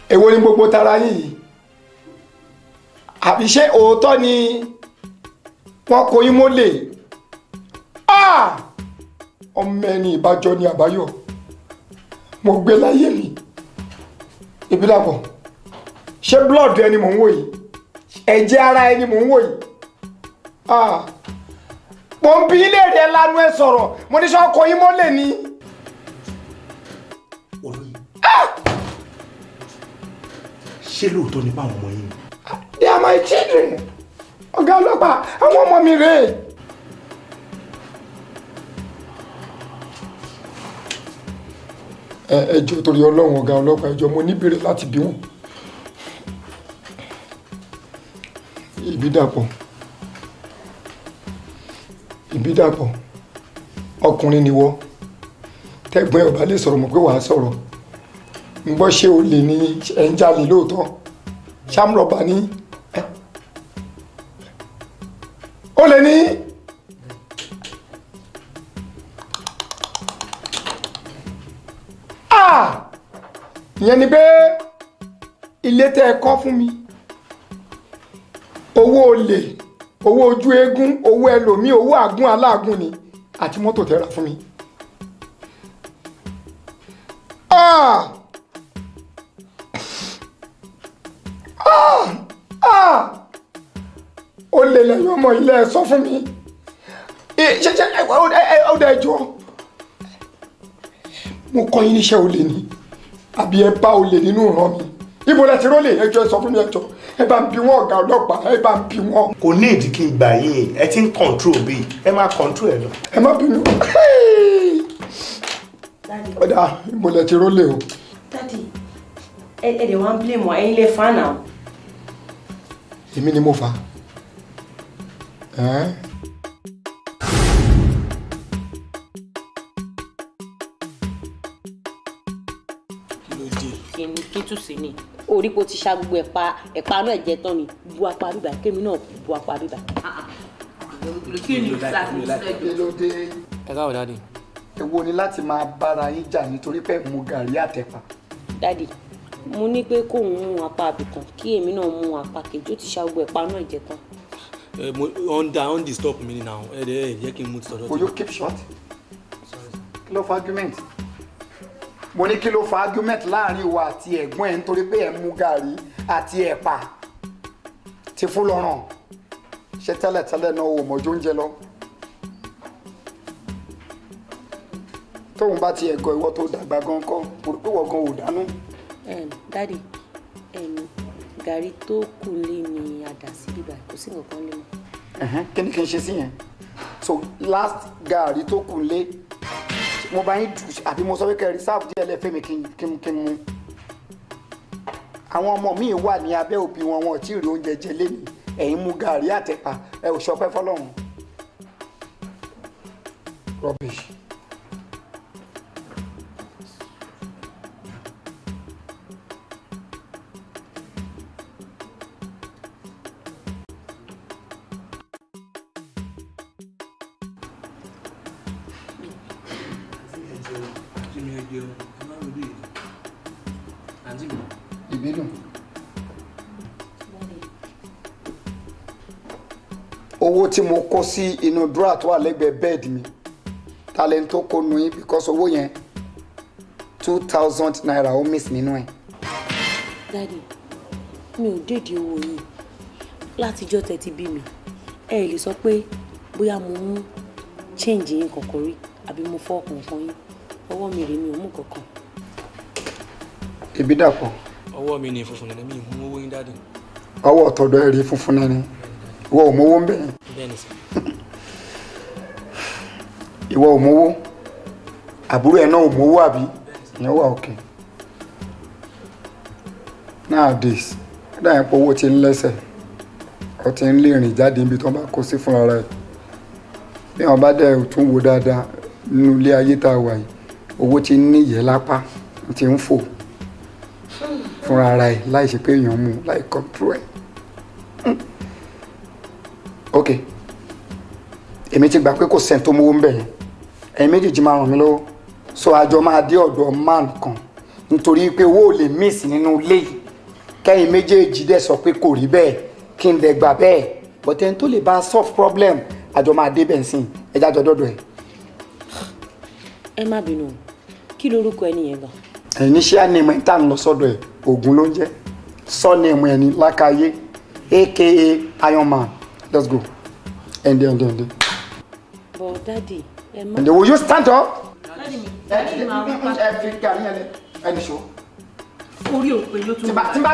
[SPEAKER 16] èwo ni gbogbo tara yín yìí? Àbí ṣé òótọ́ ni wọ́n kó yín mólè? Ọmọ ẹni ìbájọ́ ni àbáyọ, mo gbé láyé mi. Ìbídàpọ̀, ṣé blood ẹni mò ń wò yìí? Ẹ̀jẹ̀ ara ẹni mò ń wò yìí? Mo ń bi ilé rẹ̀ lanu ẹ sọ̀rọ̀, mo ní sọ kó yín mólè ni.
[SPEAKER 6] Olóyè, ṣé lóòótọ́ ni báwọn ọmọ yín ni?
[SPEAKER 16] They are my children. Ọ̀gá ọlọ́pàá, àwọn ọmọ mi rèé. Ẹ jọ̀ọ́ torí Ọlọ́run ọ̀gá ọlọ́pàá, ẹ jọ̀ọ́ mo níbèrè láti bí wọn. Ìbídàpọ̀, Ìbídàpọ̀, ọkùnrin ni wọ́. Tẹ́gbọ́n ẹ̀ ò bá lè sọ̀rọ̀ mọ̀ pé wàá sọ̀rọ̀. Ń gbọ́ ṣé o lè ní ẹ̀ ń jalè lóòótọ́? Ṣámúrọ̀bà ní ó lè ní. Ìyẹn ni pé ilé tẹ́ ẹ kọ́ fún mi, owó olè, owó ojú eégún, owó ẹlòmíì, owó àgún aláàgún ni, àti mọ́tò tẹ́ rà fún mi. Ó lè lẹ́yìn ọmọ ilé ẹ sọ fún mi. Ṣe ó dẹ̀ jọ, mo kọ́ yín níṣẹ́ olè ni àbí ẹ bá olè nínú ìran mi? Ibo lẹ ti rólè? Ẹ jọ̀ọ́ ẹ sọ fún mi, ẹ jọ̀ọ́ ẹ bá ń bi wọ́n ọ̀gá ọlọ́pàá, ẹ bá ń bi wọ́n.
[SPEAKER 6] Kò ní ìdí kí n gbà yín, ẹ ti ń control bí ẹ máa control ẹ lọ.
[SPEAKER 16] Ẹ má bínú. Ọ̀dà ibo lẹ ti rólè o.
[SPEAKER 9] Daddy, ẹ dẹ̀ wá ń blame wọn, ẹ̀yin lè fa náà.
[SPEAKER 16] Èmi ni mo fà á.
[SPEAKER 9] Kí tún sí ni orí kò ti ṣa gbogbo ẹ̀pà ẹ̀pà náà jẹ tán ni, bu apá bíbà kémi náà bu apá bíbà.
[SPEAKER 5] Kí ló dé?
[SPEAKER 8] Ẹ káwọ dáàdì.
[SPEAKER 16] Èwo ni láti máa bára yín jà nítorí pé mo gàrí àtẹ̀pà?
[SPEAKER 9] Dáàdì, mo ní pé kóun mú apá abìkan kí èmi náà mú apá kejì, ó ti ṣa gbogbo ẹ̀pà náà jẹ tán.
[SPEAKER 17] Ẹ mo on disturb mi now, ẹ dẹ ẹ jẹ́ kí n mú ti sọ̀rọ̀.
[SPEAKER 16] Will you keep short? Kí ló fa argument? Mo ní kí ló fa argument láàrin ìwà àti ẹ̀gbọ́n ẹ̀ nítorí pé ẹ̀ ń mu gàrí àti ẹ̀pà ti fún lọ́rùn. Ṣé tẹ́lẹ̀tẹ́lẹ̀ náà ò mọ̀jú oúnjẹ lọ? Tóun bá ti ẹ̀gọ́ ìwọ tó dàgbà gan kọ́, mo rò pé ìwọ gan ò dánú.
[SPEAKER 9] Daddy, Gàrí tó kù lé ni a dà sí bíbá, kò sí nǹkan kan lé mọ́.
[SPEAKER 16] Kí ni kí n ṣe sí yẹn? So last gàrí tó kù lé, mo bá yín dù àbí mo sọ pé kẹ́ reserve díẹ̀ lẹ́fẹ̀ẹ́ mi kí n mú. Àwọn ọmọ mi wà ní abẹ́ òbí wọn, wọn ò tí ì rí oúnjẹ jẹ lémi. Ẹ̀yin mú gàrí àtẹ̀pà, ẹ ò ṣọpẹ́ fọlọ́run. Rubbish. Ìbídùn. Owó tí mo kó sí inú dúrà tó wà lẹ́gbẹ̀ẹ́ bẹ́ẹ̀dì mi, talent tó kó nu yín, because owó yẹn 2,000 naira ó miss nínú ẹ̀.
[SPEAKER 9] Daddy, mi ò dédìí owó yìí látijọ́ tẹ́ ti bí mi. Ẹ lè sọ pé bóyá mo mú change yín kankan rí àbí mo fọ́ kankan yín. Ọwọ́ mi rèé, mi ò mú kankan.
[SPEAKER 16] Ìbídàpọ̀.
[SPEAKER 17] Ọwọ́ mi ni funfun nẹ́nẹ́, mi ì mú owó yín daddy.
[SPEAKER 16] Ọwọ́ ọ̀tọ̀dọ̀ ẹ̀ rí funfun nẹ́nẹ́. Ìwọ ò mówó ń bẹ̀ yẹn.
[SPEAKER 17] Bẹ́ẹ̀ni sir.
[SPEAKER 16] Ìwọ ò mówó, àbúrò ẹ̀ náà ò mówó àbí? Ìyẹn wà òkè. Nowadays, dáhùn pé owó ti ń lẹ́sẹ̀, ó ti ń lè rìn jáde níbi tí wọ́n bá kó sí fúnra rẹ̀. Bí wọ́n bá dẹ̀ tún wo dáadáa nínú ilé ayé tá a wà yìí, owó ti ń níyẹ̀ lápá, ti ń fò fúnra rẹ̀ láì ṣe pé èèyàn mú, láì control ẹ̀. Ok, èmi ti gbà pé kò sẹ́ni tó mówó ń bẹ̀ yẹn. Ẹ̀yin méjèèjì máa ràn mí lọ́wọ́. So àjọ máa dé ọ̀dọ̀ man kan nítorí pé owó ò lè miss nínú ilé yìí. Kẹ́yìn méjèèjì dẹ̀ sọ pé kò rí bẹ́ẹ̀, kí n dẹ̀ gbà bẹ́ẹ̀. But ẹni tó lè bá solve problem, àjọ máa dé bẹ́ẹ̀ sìn. Ẹ jájọ dọ́dọ̀ ẹ̀.
[SPEAKER 9] Ẹ má bínú, kí lorúkọ ẹni yẹn gan?
[SPEAKER 16] Ẹ̀yin ní ṣé ànímọ̀ ẹ̀ tá à ń lọ sọ́dọ̀ ẹ̀, Ògún ló ń jẹ́. Surname ẹ̀ ní Lákàyé, aka Iron Man. Let's go. Ende, ende, ende.
[SPEAKER 9] But daddy, ẹ má.
[SPEAKER 16] Ende, will you stand up?
[SPEAKER 13] Daddy mi, daddy mi.
[SPEAKER 16] Ẹ fi gàrí yẹn lẹ, ẹni ṣó.
[SPEAKER 13] Orí òpè ló tún.
[SPEAKER 16] Tìǹbà tìǹbà,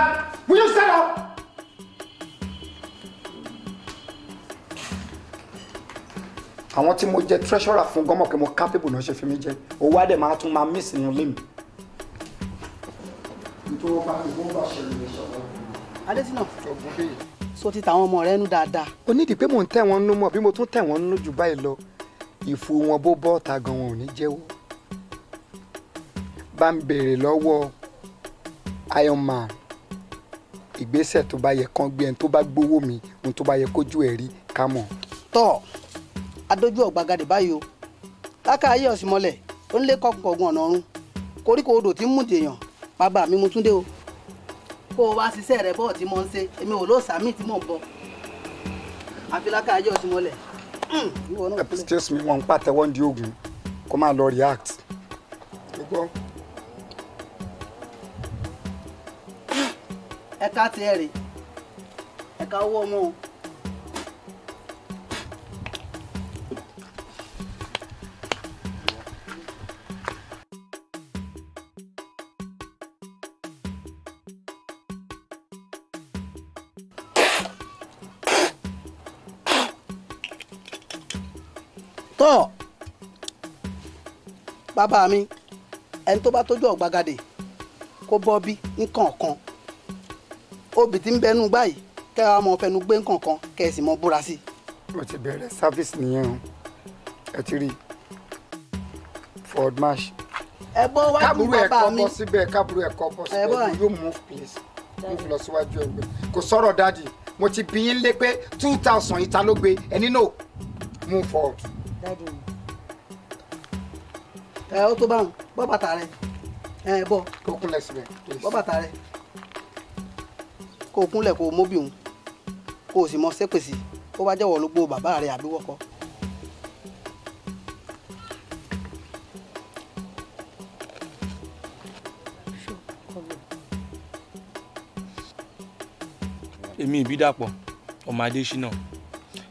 [SPEAKER 16] will you stand up? Àwọn tí mo jẹ treasurer fún gọ́mọ̀ pé mo capable náà ṣe fi mí jẹ. Owó á dẹ̀ máa tún máa miss nínú ilé mi. Nítorí wọ́n bá ìwọ́n bá ṣẹlẹ̀ ní ṣọ̀rọ̀.
[SPEAKER 18] Adésínà.
[SPEAKER 16] Ọ̀gbọ́n bẹ́ẹ̀.
[SPEAKER 18] So ti tàwọn ọmọ rẹ nú dáadáa.
[SPEAKER 16] Ó nídìí pé mò ń tẹ̀ wọ́n nú mọ̀ bí mo tún tẹ̀ wọ́n nú jù báyìí lọ. Ìfò wọn bó bọ́ ọ̀tá gan wọn ò ní jẹ́wọ́. Bá ń béèrè lọ́wọ́ Iron Man, ìgbésẹ̀ tó bá yẹ kán gbé, ẹni tó bá gbowó mi, ohun tó bá yẹ kójú ẹ̀ rí ká mọ̀.
[SPEAKER 18] Tọ́ adójú ọ̀gbagadè báyìí o, láká ayé ọ̀sìnmọ́lẹ̀ ó ń lé kọkùnkọ̀gùn ọ̀nà ọ̀run, koríko odò tí ń mú dèèyàn, bàbá mi mo tún dé o. Kó o wá ṣiṣẹ́ rẹ bọ́ọ̀ tí mo ń ṣe, èmi ò lóò sàmì tí mò ń bọ̀. Àfi láká ayé ọ̀sìnmọ́lẹ̀.
[SPEAKER 16] Excuse me, wọn ń pàtẹ́wọ́ ní ogun kó máa lọ react.
[SPEAKER 18] Ẹ̀ka tiẹ̀ rè, ẹ̀ka owó ọmọ o. Tọ́ bàbá mi, ẹni tó bá tójú ọ̀gbagadè kó bọ́ bí nǹkankan, obì tí ń bẹnu báyìí kẹ́ ẹ mọ fẹnu gbé nǹkankan kẹ́ ẹ sì mọ búra sí.
[SPEAKER 16] Mo ti bẹ̀rẹ̀ service nìyẹn o, ẹ ti rí forward march.
[SPEAKER 18] Ẹ bọ́ wájú bàbá mi.
[SPEAKER 16] Kábúrú ẹ̀ kọ́ bọ́ síbẹ̀, kábúrú ẹ̀ kọ́ bọ́ síbẹ̀, you move please, move lọ síwájú ẹgbẹ́. Kò sọ̀rọ̀ dáàdì, mo ti bí yín lé pé 2,000 ìta ló gbé, ẹni no, move forward.
[SPEAKER 18] Ẹ ó tó báwọn, bọ́ bàtà rẹ, ẹ bọ́.
[SPEAKER 16] Kó kúnlẹ̀ síbẹ̀.
[SPEAKER 18] Bọ́ bàtà rẹ, kó o kúnlẹ̀ kó o móbì òun, kó o sì mọ sépè sí, kó bá jẹ́wọ́ ló gbó bàbá rẹ àbí wọ́kọ́.
[SPEAKER 17] Èmi Ìbídàpọ̀ ọmọ Adésínà,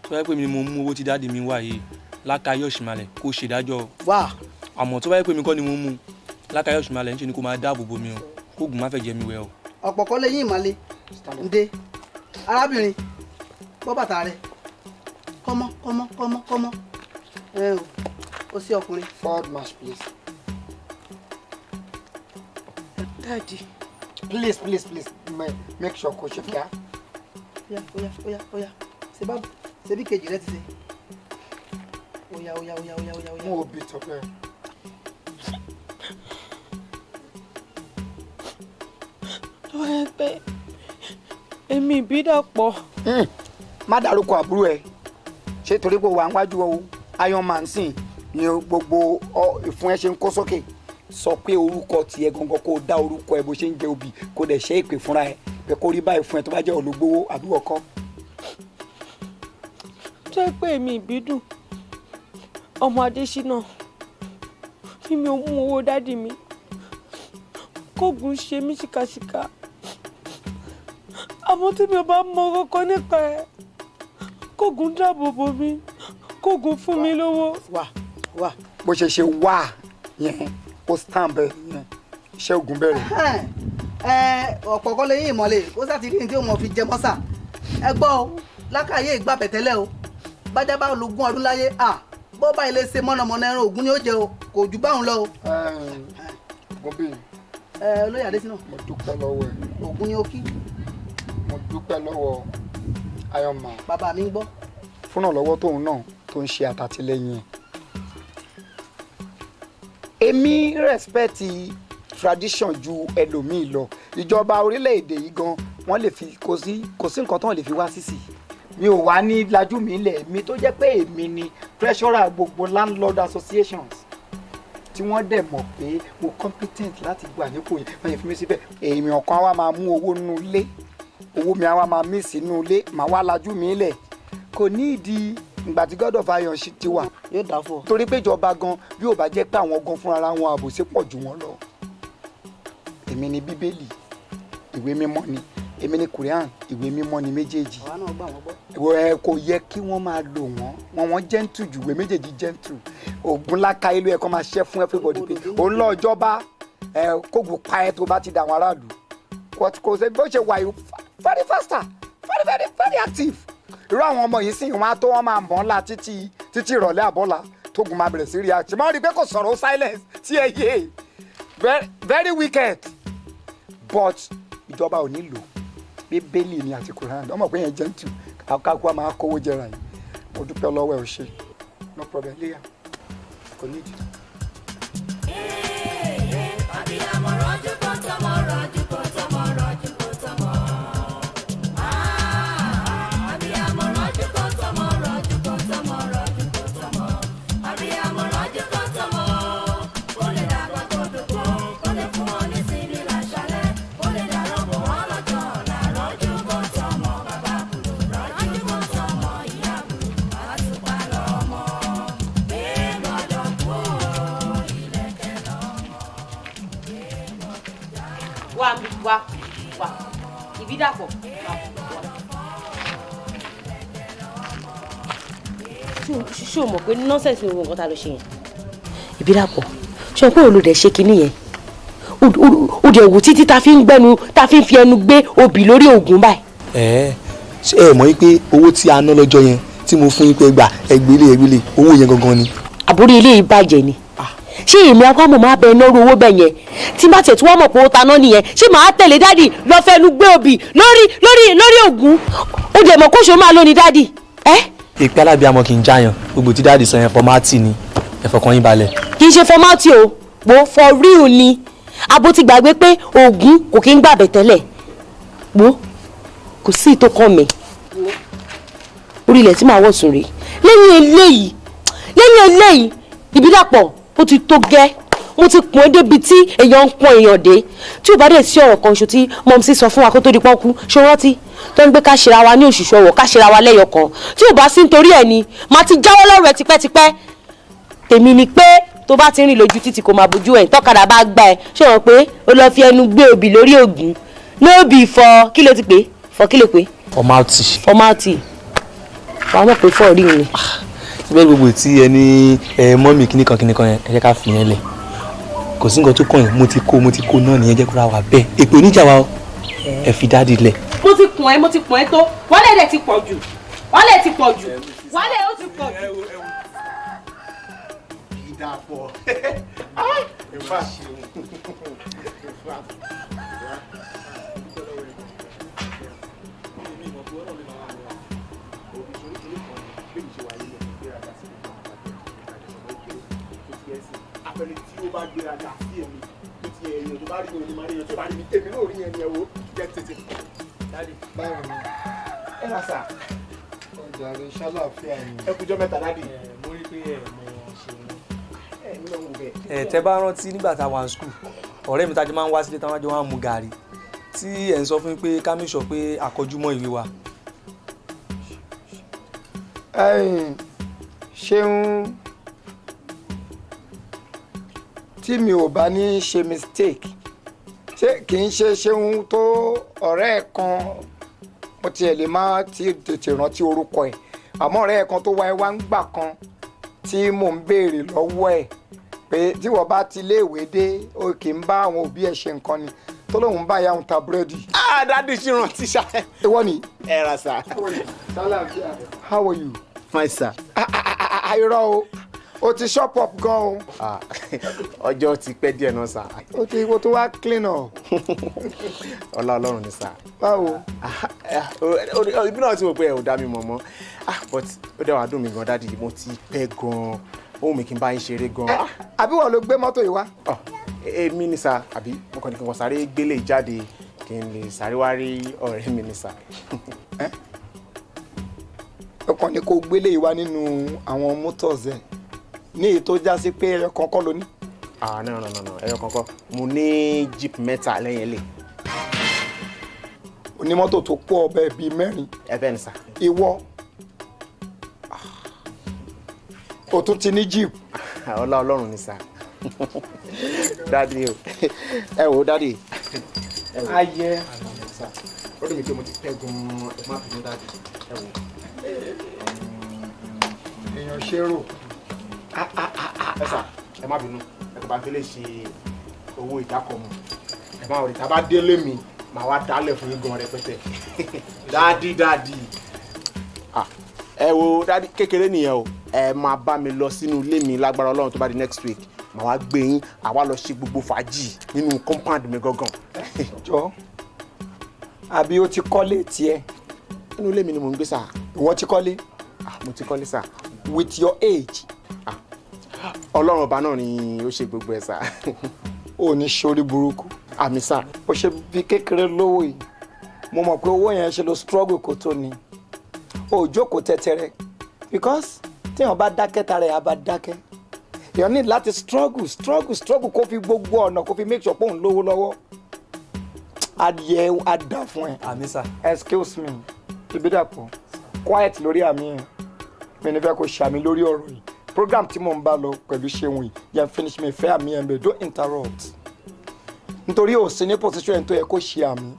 [SPEAKER 17] tó bá yẹ pé mi ni mo mú owó tí dáàdì mi wá yìí, Lákàyé Ọ̀ṣìnmalẹ̀ kó ṣèdájọ́.
[SPEAKER 18] Wá.
[SPEAKER 17] Àmọ́ tó bá yẹ pé mi kọ́ ni mo mú, Lákàyé Ọ̀ṣìnmalẹ̀ ń ṣe ni kó máa dáàbò bo mi o, kóògùn má fẹ́ jẹ mi wẹ̀ o.
[SPEAKER 18] Ọ̀pọ̀ kọ́ lẹ́yìn ìmọ̀le, Ǹdẹ arábìnrin bọ́ bàtà rẹ kọ́mọ́ kọ́mọ́ kọ́mọ́ kọ́mọ́ ẹ o ó sí ọkùnrin.
[SPEAKER 16] Forward march please.
[SPEAKER 13] Daddy.
[SPEAKER 16] Please please please make sure kò ṣe kíá.
[SPEAKER 18] Oya oya oya oya ṣe bí kejì rẹ ti ṣe. Oya oya oya oya oya oya.
[SPEAKER 16] Mo ò bí tọpẹ.
[SPEAKER 13] Tó bá yẹ pé èmi Ìbídàpọ̀.
[SPEAKER 16] Má dárúkọ àbúrò ẹ, ṣé torí pé wà níwájú o Iron Man sìn ni gbogbo ìfun ẹ ṣe ń kó sókè. Sọ pé orúkọ tiẹ̀ gangan, kó o dá orúkọ ẹ bó ṣe ń jẹ obì, kó o dẹ̀ ṣe ìpè fúnra ẹ pé kó rí báyìí fún ẹ tó bá jẹ́ olùgbowó àbí ọkọ.
[SPEAKER 13] Tó yẹ pé èmi Ìbídùn ọmọ Adéṣínà ni mi ò mú owó dádì mi, kóògùn ṣe mí ṣìkàṣìkà, àmọ́ tí mi ò bá mọ kọ́kọ́ nípa ẹ̀, kóògùn dáàbò bò mí, kóògùn fún mi lówó.
[SPEAKER 18] Wà wà.
[SPEAKER 16] Bó ṣe ṣe wà yẹn, ó stamp ẹ yẹn, iṣẹ́ ògùn bẹ̀rẹ̀.
[SPEAKER 18] Ẹ ọ̀pọ̀ kọ́ lẹ́yìn ìmọ̀lẹ̀ kó sátidé ní tí ó mọ̀ fi jẹ mọ́sà. Ẹ gbọ́ o, lákàyè ìgbà bẹ̀tẹ́lẹ̀ o, bájá bá lógún ọdún láyé à bó bá ilé ṣe mọ̀nàmọ́ná ẹran ògún ni ó jẹ o, kò jù báwọn lọ o.
[SPEAKER 16] Ògùn bíi.
[SPEAKER 18] Ẹ olóyè Adésínà.
[SPEAKER 16] Mo dúpẹ́ lọ́wọ́ ẹ.
[SPEAKER 18] Ògún ni ó kí.
[SPEAKER 16] Mo dúpẹ́ lọ́wọ́ Iron Man.
[SPEAKER 18] Bàbá mi ń gbọ́.
[SPEAKER 16] Fúnà lọ́wọ́ tóun náà tó ń ṣe àtàtìlẹ́yìn ẹ̀. Èmi respect tradition ju ẹlòmíì lọ. Ìjọba orílẹ̀-èdè yìí gan wọ́n lè fi kò sí nǹkan tán lè fi wá sísì. Mi ò wá ní lajú mi lẹ̀, mi tó jẹ́ pé èmi ni treasurer gbogbo landlord associations tí wọ́n dẹ̀ mọ̀ pé mo competent láti gbà nípò yẹn, wọ́n yẹn fi mí síbẹ̀. Èmi ọ̀kan wa máa mú owó nínú ilé, owó mi á wá máa mí sínú ilé, màá wá lajú mi lẹ̀. Kò ní ìdí ìgbà tí God of Iron ti wà.
[SPEAKER 18] Yóò dà fún ọ.
[SPEAKER 16] Torí pé ìjọba gan bí ò bá jẹ́ pé àwọn gan fúnra wọn àbòsí pọ̀ jù wọ́n lọ. Èmi ni Bíbélì, ìwé mímọ́ ni. Èmi ni Quran, ìwé mímọ́ ni méjèèjì.
[SPEAKER 18] Àwa náà gbà wọ́n gbọ́.
[SPEAKER 16] Ẹ kò yẹ kí wọ́n máa lò wọ́n. Wọ́n gentle jù, ìwé méjèèjì gentle. Ògùn láka ìlú ẹ̀ kọ́ máa ṣẹ́ fún everybody pé òun lọ ìjọba ẹ kógun pa ẹ tó bá ti dà àwọn aráàlú. Kò sí bó ṣe wà yìí, very faster, very very very active. Irú àwọn ọmọ yìí sì wọ́n á tó wọ́n máa mọ̀ ọ́n la títí títí ìrọ̀lẹ́ àbọ̀là tógun máa bẹ̀rẹ̀ sí react. Ṣé máa rí i pé kò sọ̀rọ̀ silence tí ẹ yé, very wicked, but ìjọba ò nílò Bíbélì ni àti Quran. Ọmọ pé yẹn gentle, kákó máa kówó jẹra yìí. Mo dúpẹ́ lọ́wọ́ ẹ, ò ṣe no problem léyà kò ní ìdí.
[SPEAKER 19] Abiyamọ rọjú kó tọmọ, rọjú kó tọmọ, rọjú kó tọmọ. Abiyamọ rọjú kó tọmọ, rọjú kó tọmọ, rọjú kó tọmọ. Abiyamọ rọjú kó tọmọ. Kó lè dàgbà kó dògbò, kó lè fún ọ ní sinmi láṣálẹ́, kó lè dàrọ́ bò wọ́n lọ́jọ́ ọ̀la. Rọjú kó tọmọ, bàbá kúrò, rọjú kó tọmọ, ìyá kúrò, àtùpà lọ́mọ. Bí gbọ́dọ̀ kú o, ilẹ̀kẹ̀ lọ́mọ.
[SPEAKER 9] Wá wá wá Ìbídàpọ̀ wá wá. Ṣé o mọ̀ pé nonsense ni gbogbo nǹkan tá a lọ ṣe yẹn? Ìbídàpọ̀, ṣé o pé olùdẹ̀ ṣe kinní yẹn? O dẹ̀ wò títí ta fi ń gbẹ́nu, ta fi ń fi ẹnu gbé obì lórí ògùn báyìí.
[SPEAKER 17] Ẹ ṣé ẹ mọ̀ pé owó tí a ná lọ́jọ́ yẹn tí mo fún yín pé gbà ẹgbẹ́lé ẹgbẹ́lé owó yẹn gangan ni.
[SPEAKER 9] Àbórí ilé yìí bàjẹ́ ni. Ṣé èmi akwámọ̀ máa bẹ iná ru owó bẹ́ẹ̀ yẹn? Tí bá tẹ̀ tí wọ́n mọ̀ pé ó taná nìyẹn, ṣé màá tẹ̀lé dádì lọ fẹnu gbé obì lórí lórí lórí ògùn? Ó dẹ̀ mọ̀ kóṣó máa lóni dádì. Ẹ́
[SPEAKER 17] Ìpè alábíàmọ kì í jáyàn, gbogbo tí dáàdì sọ yẹn fọmátì ni, ẹ fọkàn yín balẹ̀.
[SPEAKER 9] Kì í ṣe fọmátì o, wo for real ni. Abo ti gbàgbé pé ògùn kò kí ń gbàbẹ̀ tẹ́lẹ̀. Wo kò sí ìtò kan mi. Orí ilẹ̀ tí màá wọ̀ sùn rèé. Lẹ́yìn eléyìí, Ìbídàpọ̀ ó ti tó gẹ́. Mo ti pọ́n débi tí èèyàn ń pọ́n èèyàn dé. Tí ò bá dẹ̀ sí ọ̀rọ̀ kan ṣo tí mọ̀mísí sọ fún wa kó tó di pọ́nkú, ṣó rántí tó ń gbé ká ṣera wa ní òṣìṣẹ́ ọwọ́, ká ṣera wa lẹ́yọ kan. Tí ò bá sí nítorí ẹ̀ ni màá ti jáwọ́ lọ́rọ̀ ẹ̀ tipẹ́tipẹ́. Tèmi ni pé tó bá ti rìn lójú títì kò máa bójú ẹ̀, tọ́kadà bá gbá ẹ, ṣé wọ́n pé ó lọ fi ẹnu gbé obì lórí ògùn lóbì fọ kí ló ti pè fọ kí ló pè.
[SPEAKER 17] Formality.
[SPEAKER 9] Formality wàá mọ̀ pé fọ́ rí ni.
[SPEAKER 17] Síbẹ̀ gbogbo tí ẹ ní ẹ mọ́mì kíníkan kíníkan yẹn, ẹ jẹ́ ká fi yẹn lẹ̀. Kò sí nǹkan tó kàn yín, mo ti kó náà nìyẹn, jẹ́ kó ra wà bẹ́ẹ̀. Èpè oníjà wa o, ẹ fi dáàdì lẹ̀.
[SPEAKER 9] Mo ti kùn ẹ́, mo ti kùn ẹ́ tó. Wálé dẹ̀ ti pọ̀ jù. Wálé ti pọ̀ jù. Wálé ó ti pọ̀ jù.
[SPEAKER 14] Ìdàpọ̀. In fact, in fact. Àfẹni tí ó bá gbéraga sí èmi tó ti èèyàn tó bá rí mi máa rí èèyàn tó bá rí mi èmi náà rí ẹni ẹ wo jẹ tètè.
[SPEAKER 16] Báwo ni?
[SPEAKER 14] Ẹ rà sà.
[SPEAKER 16] Ọjà rẹ ṣàlàáfíà ni.
[SPEAKER 14] Ẹ kújọ́ mẹ́ta dádì.
[SPEAKER 17] Mo rí pé ẹ mọ ṣe
[SPEAKER 14] ẹ ní lọ́wọ́ bẹ́ẹ̀.
[SPEAKER 17] Ẹ tẹ́ bá rántí nígbà tá a wà ní school, ọ̀rẹ́ mi tá a jọ máa ń wá sílé táwọn jọ máa ń mu gàrí tí ẹ̀ ń sọ fún mi pé ká make sure pé àkọjúmọ́ ìwé wa.
[SPEAKER 16] Ẹ̀yin ṣeun, tí mi ò bá ní ṣe mistake, ṣé kì í ṣe ṣeun tó ọ̀rẹ́ ẹ̀ kan, mo tiẹ̀ lè má ti tètè rántí orúkọ ẹ̀, àmọ́ ọ̀rẹ́ ẹ̀ kan tó wá ẹ wá ń gbà kan tí mò ń béèrè lọ́wọ́ ẹ̀ pé tí wọ́n bá ti léèwé dé o kì í bá àwọn òbí ẹ̀ ṣe nǹkan ni, tó lóun bá ìyá òun ta búrẹ́dì.
[SPEAKER 14] Ah, dádì ṣì rántí ṣá.
[SPEAKER 16] Ìwọ ni.
[SPEAKER 14] Ẹ rà sà.
[SPEAKER 16] How are you?
[SPEAKER 14] Fine sir.
[SPEAKER 16] Irọ́ o, o ti shop up gan o.
[SPEAKER 14] Ọjọ́ ti pẹ́ díẹ̀ náà sà.
[SPEAKER 16] O ti wo tó wá clean up.
[SPEAKER 14] Ọlá Ọlọ́run ni sà.
[SPEAKER 16] Báwo?
[SPEAKER 14] Ibi náà ti wò pé ẹ ò dá mi mọ̀ mọ́. Ah, but ó dẹ̀ wá dùn mí gan dádì, mo ti pẹ́ gan. Ohun mi kì í bá yín ṣeré gan.
[SPEAKER 16] Àbí wọ́n ló gbé mọ́tò yìí wá?
[SPEAKER 14] Èmi ni sà, àbí mo kàn ní kí n kàn sáré gbélé jáde kí n lè sáré wá rí ọ̀rẹ́ mi ni sà.
[SPEAKER 16] Ó kàn ní kó gbélé yìí wá nínú àwọn motors ẹ̀ ní èyí tó já sí pé ẹyọ kan kọ́ ló ní.
[SPEAKER 14] Ah, no no no no, ẹyọ kan kọ́, mo ní jeep mẹ́ta lẹ́yìn ilé.
[SPEAKER 16] Onímọ́tò tó pọ̀ ọbẹ̀ bíi mẹ́rin.
[SPEAKER 14] Ẹ bẹ́ẹ̀ ni sà.
[SPEAKER 16] Ìwọ o tún ti ní jeep.
[SPEAKER 14] Ọlá Ọlọ́run ni sà. Dádì o, ẹ wò ó dádì.
[SPEAKER 16] Ayẹ.
[SPEAKER 14] Ó dùn mí pé mo ti pẹ́ gan-an, ẹ má bínú dádì, ẹ wò.
[SPEAKER 16] Èèyàn ṣe rò.
[SPEAKER 14] Ẹ sà, ẹ má bínú, ẹ kò bá fi lè ṣe owó ìdákọ̀mù. Ẹ má wọlé, tá a bá délé mi, màá wá dálẹ̀ fún yín gan rẹpẹtẹ. Dádì dádì. Ẹ wo dádì, kékeré nìyẹn o. Ẹ máa bá mi lọ sínú ilé mi lágbára Ọlọ́run tó bá di next week. Màá wá gbé yín, àwa lọ ṣe gbogbo fàájì nínú compound mi gangan.
[SPEAKER 16] Jọ, àbí o ti kọ́lé tiẹ̀?
[SPEAKER 14] Inú ilé mi ni mò ń gbé sà.
[SPEAKER 16] Ìwọ ti kọ́lé?
[SPEAKER 14] Mo ti kọ́lé sà.
[SPEAKER 16] With your age?
[SPEAKER 14] Ọlọ́run ọba náà ni ó ṣe gbogbo ẹ̀ sà.
[SPEAKER 16] O ní sórí burúkú.
[SPEAKER 14] Àmì sà.
[SPEAKER 16] O ṣe bí kékeré lówó yìí. Mo mọ̀ pé owó yẹn ṣe lo struggle kó tó ni. O jókòó tẹ́tẹ́rẹ́ because téèyàn bá dákẹ́ tara ẹ̀ á bá dákẹ́. Èèyàn ní láti struggle struggle struggle kó fi gbogbo ọ̀nà kó fi make sure pé òun lówó lọ́wọ́. Adìyẹ á dà fún ẹ.
[SPEAKER 17] Àmì sà.
[SPEAKER 16] Excuse me, Ìbídàpọ̀, quiet lórí àmì yẹn. Mi ní fẹ́ kó ṣàmì lórí ọ̀rọ̀ yìí. Program tí mò ń bá lọ pẹ̀lú Ṣeun yìí, yẹn finish mi fẹ́ àmì yẹn bẹ́ẹ̀, don't interrupt. Nítorí ò sí ní position ẹni tó yẹ kó ṣe àmì.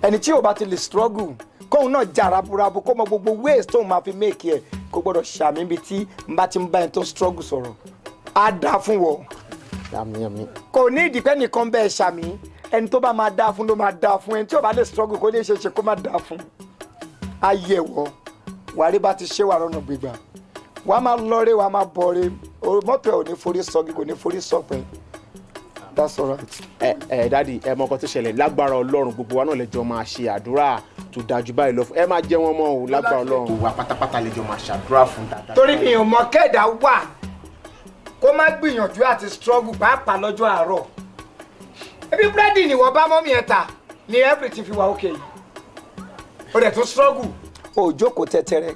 [SPEAKER 16] Ẹni tí ò bá ti lè struggle, kóun náà jà raburabu kó mọ gbogbo ways tóun máa fi make ẹ, kó gbọ́dọ̀ ṣàmì ibi tí n bá ti ń bá ẹni tó ń struggle sọ̀rọ̀. Á dáa fún wọ.
[SPEAKER 14] Àmì àmì.
[SPEAKER 16] Kò ní ìdìpẹ́ nìkan bẹ́ẹ̀ ṣàmì, ẹni tó bá máa dáa fún ló máa dáa fún, ẹni tí ò bá lè struggle kó lè ṣe ṣe kó má dáa fún. Ayé wọ, wàrí bá ti ṣé wà lọ́nà gbígbà. Wàá máa lọ́ọ́rẹ́, wàá máa bọ̀ọ́rẹ́, mọ́tò ẹ̀ ò ní forí sọ́gi, kò ní forí sọ́pẹ́. That's all right.
[SPEAKER 14] Ẹ ẹ dádì, ẹ mọ nǹkan tó ṣẹlẹ̀, lágbára Ọlọ́run gbogbo wa náà lè jọ máa ṣe àdúrà tó dájú báyìí lọ fún ẹ, máa jẹ́ wọn mọ́ o lágbára Ọlọ́run. Gbogbo wa pátápátá lè jọ máa ṣàdúrà fún dáadáa.
[SPEAKER 16] Torí mi ò mọ kẹ́ẹ̀dá wà kó má gbìyànjú àti struggle pàápàá lọ́jọ́ àárọ̀. Ebi búrẹ́dì ni wọ́n bá mọ́mí ẹ̀ ta ni everything fi wà ókè yìí. O dẹ̀ tún struggle. O jókòó tẹ́tẹ́rẹ́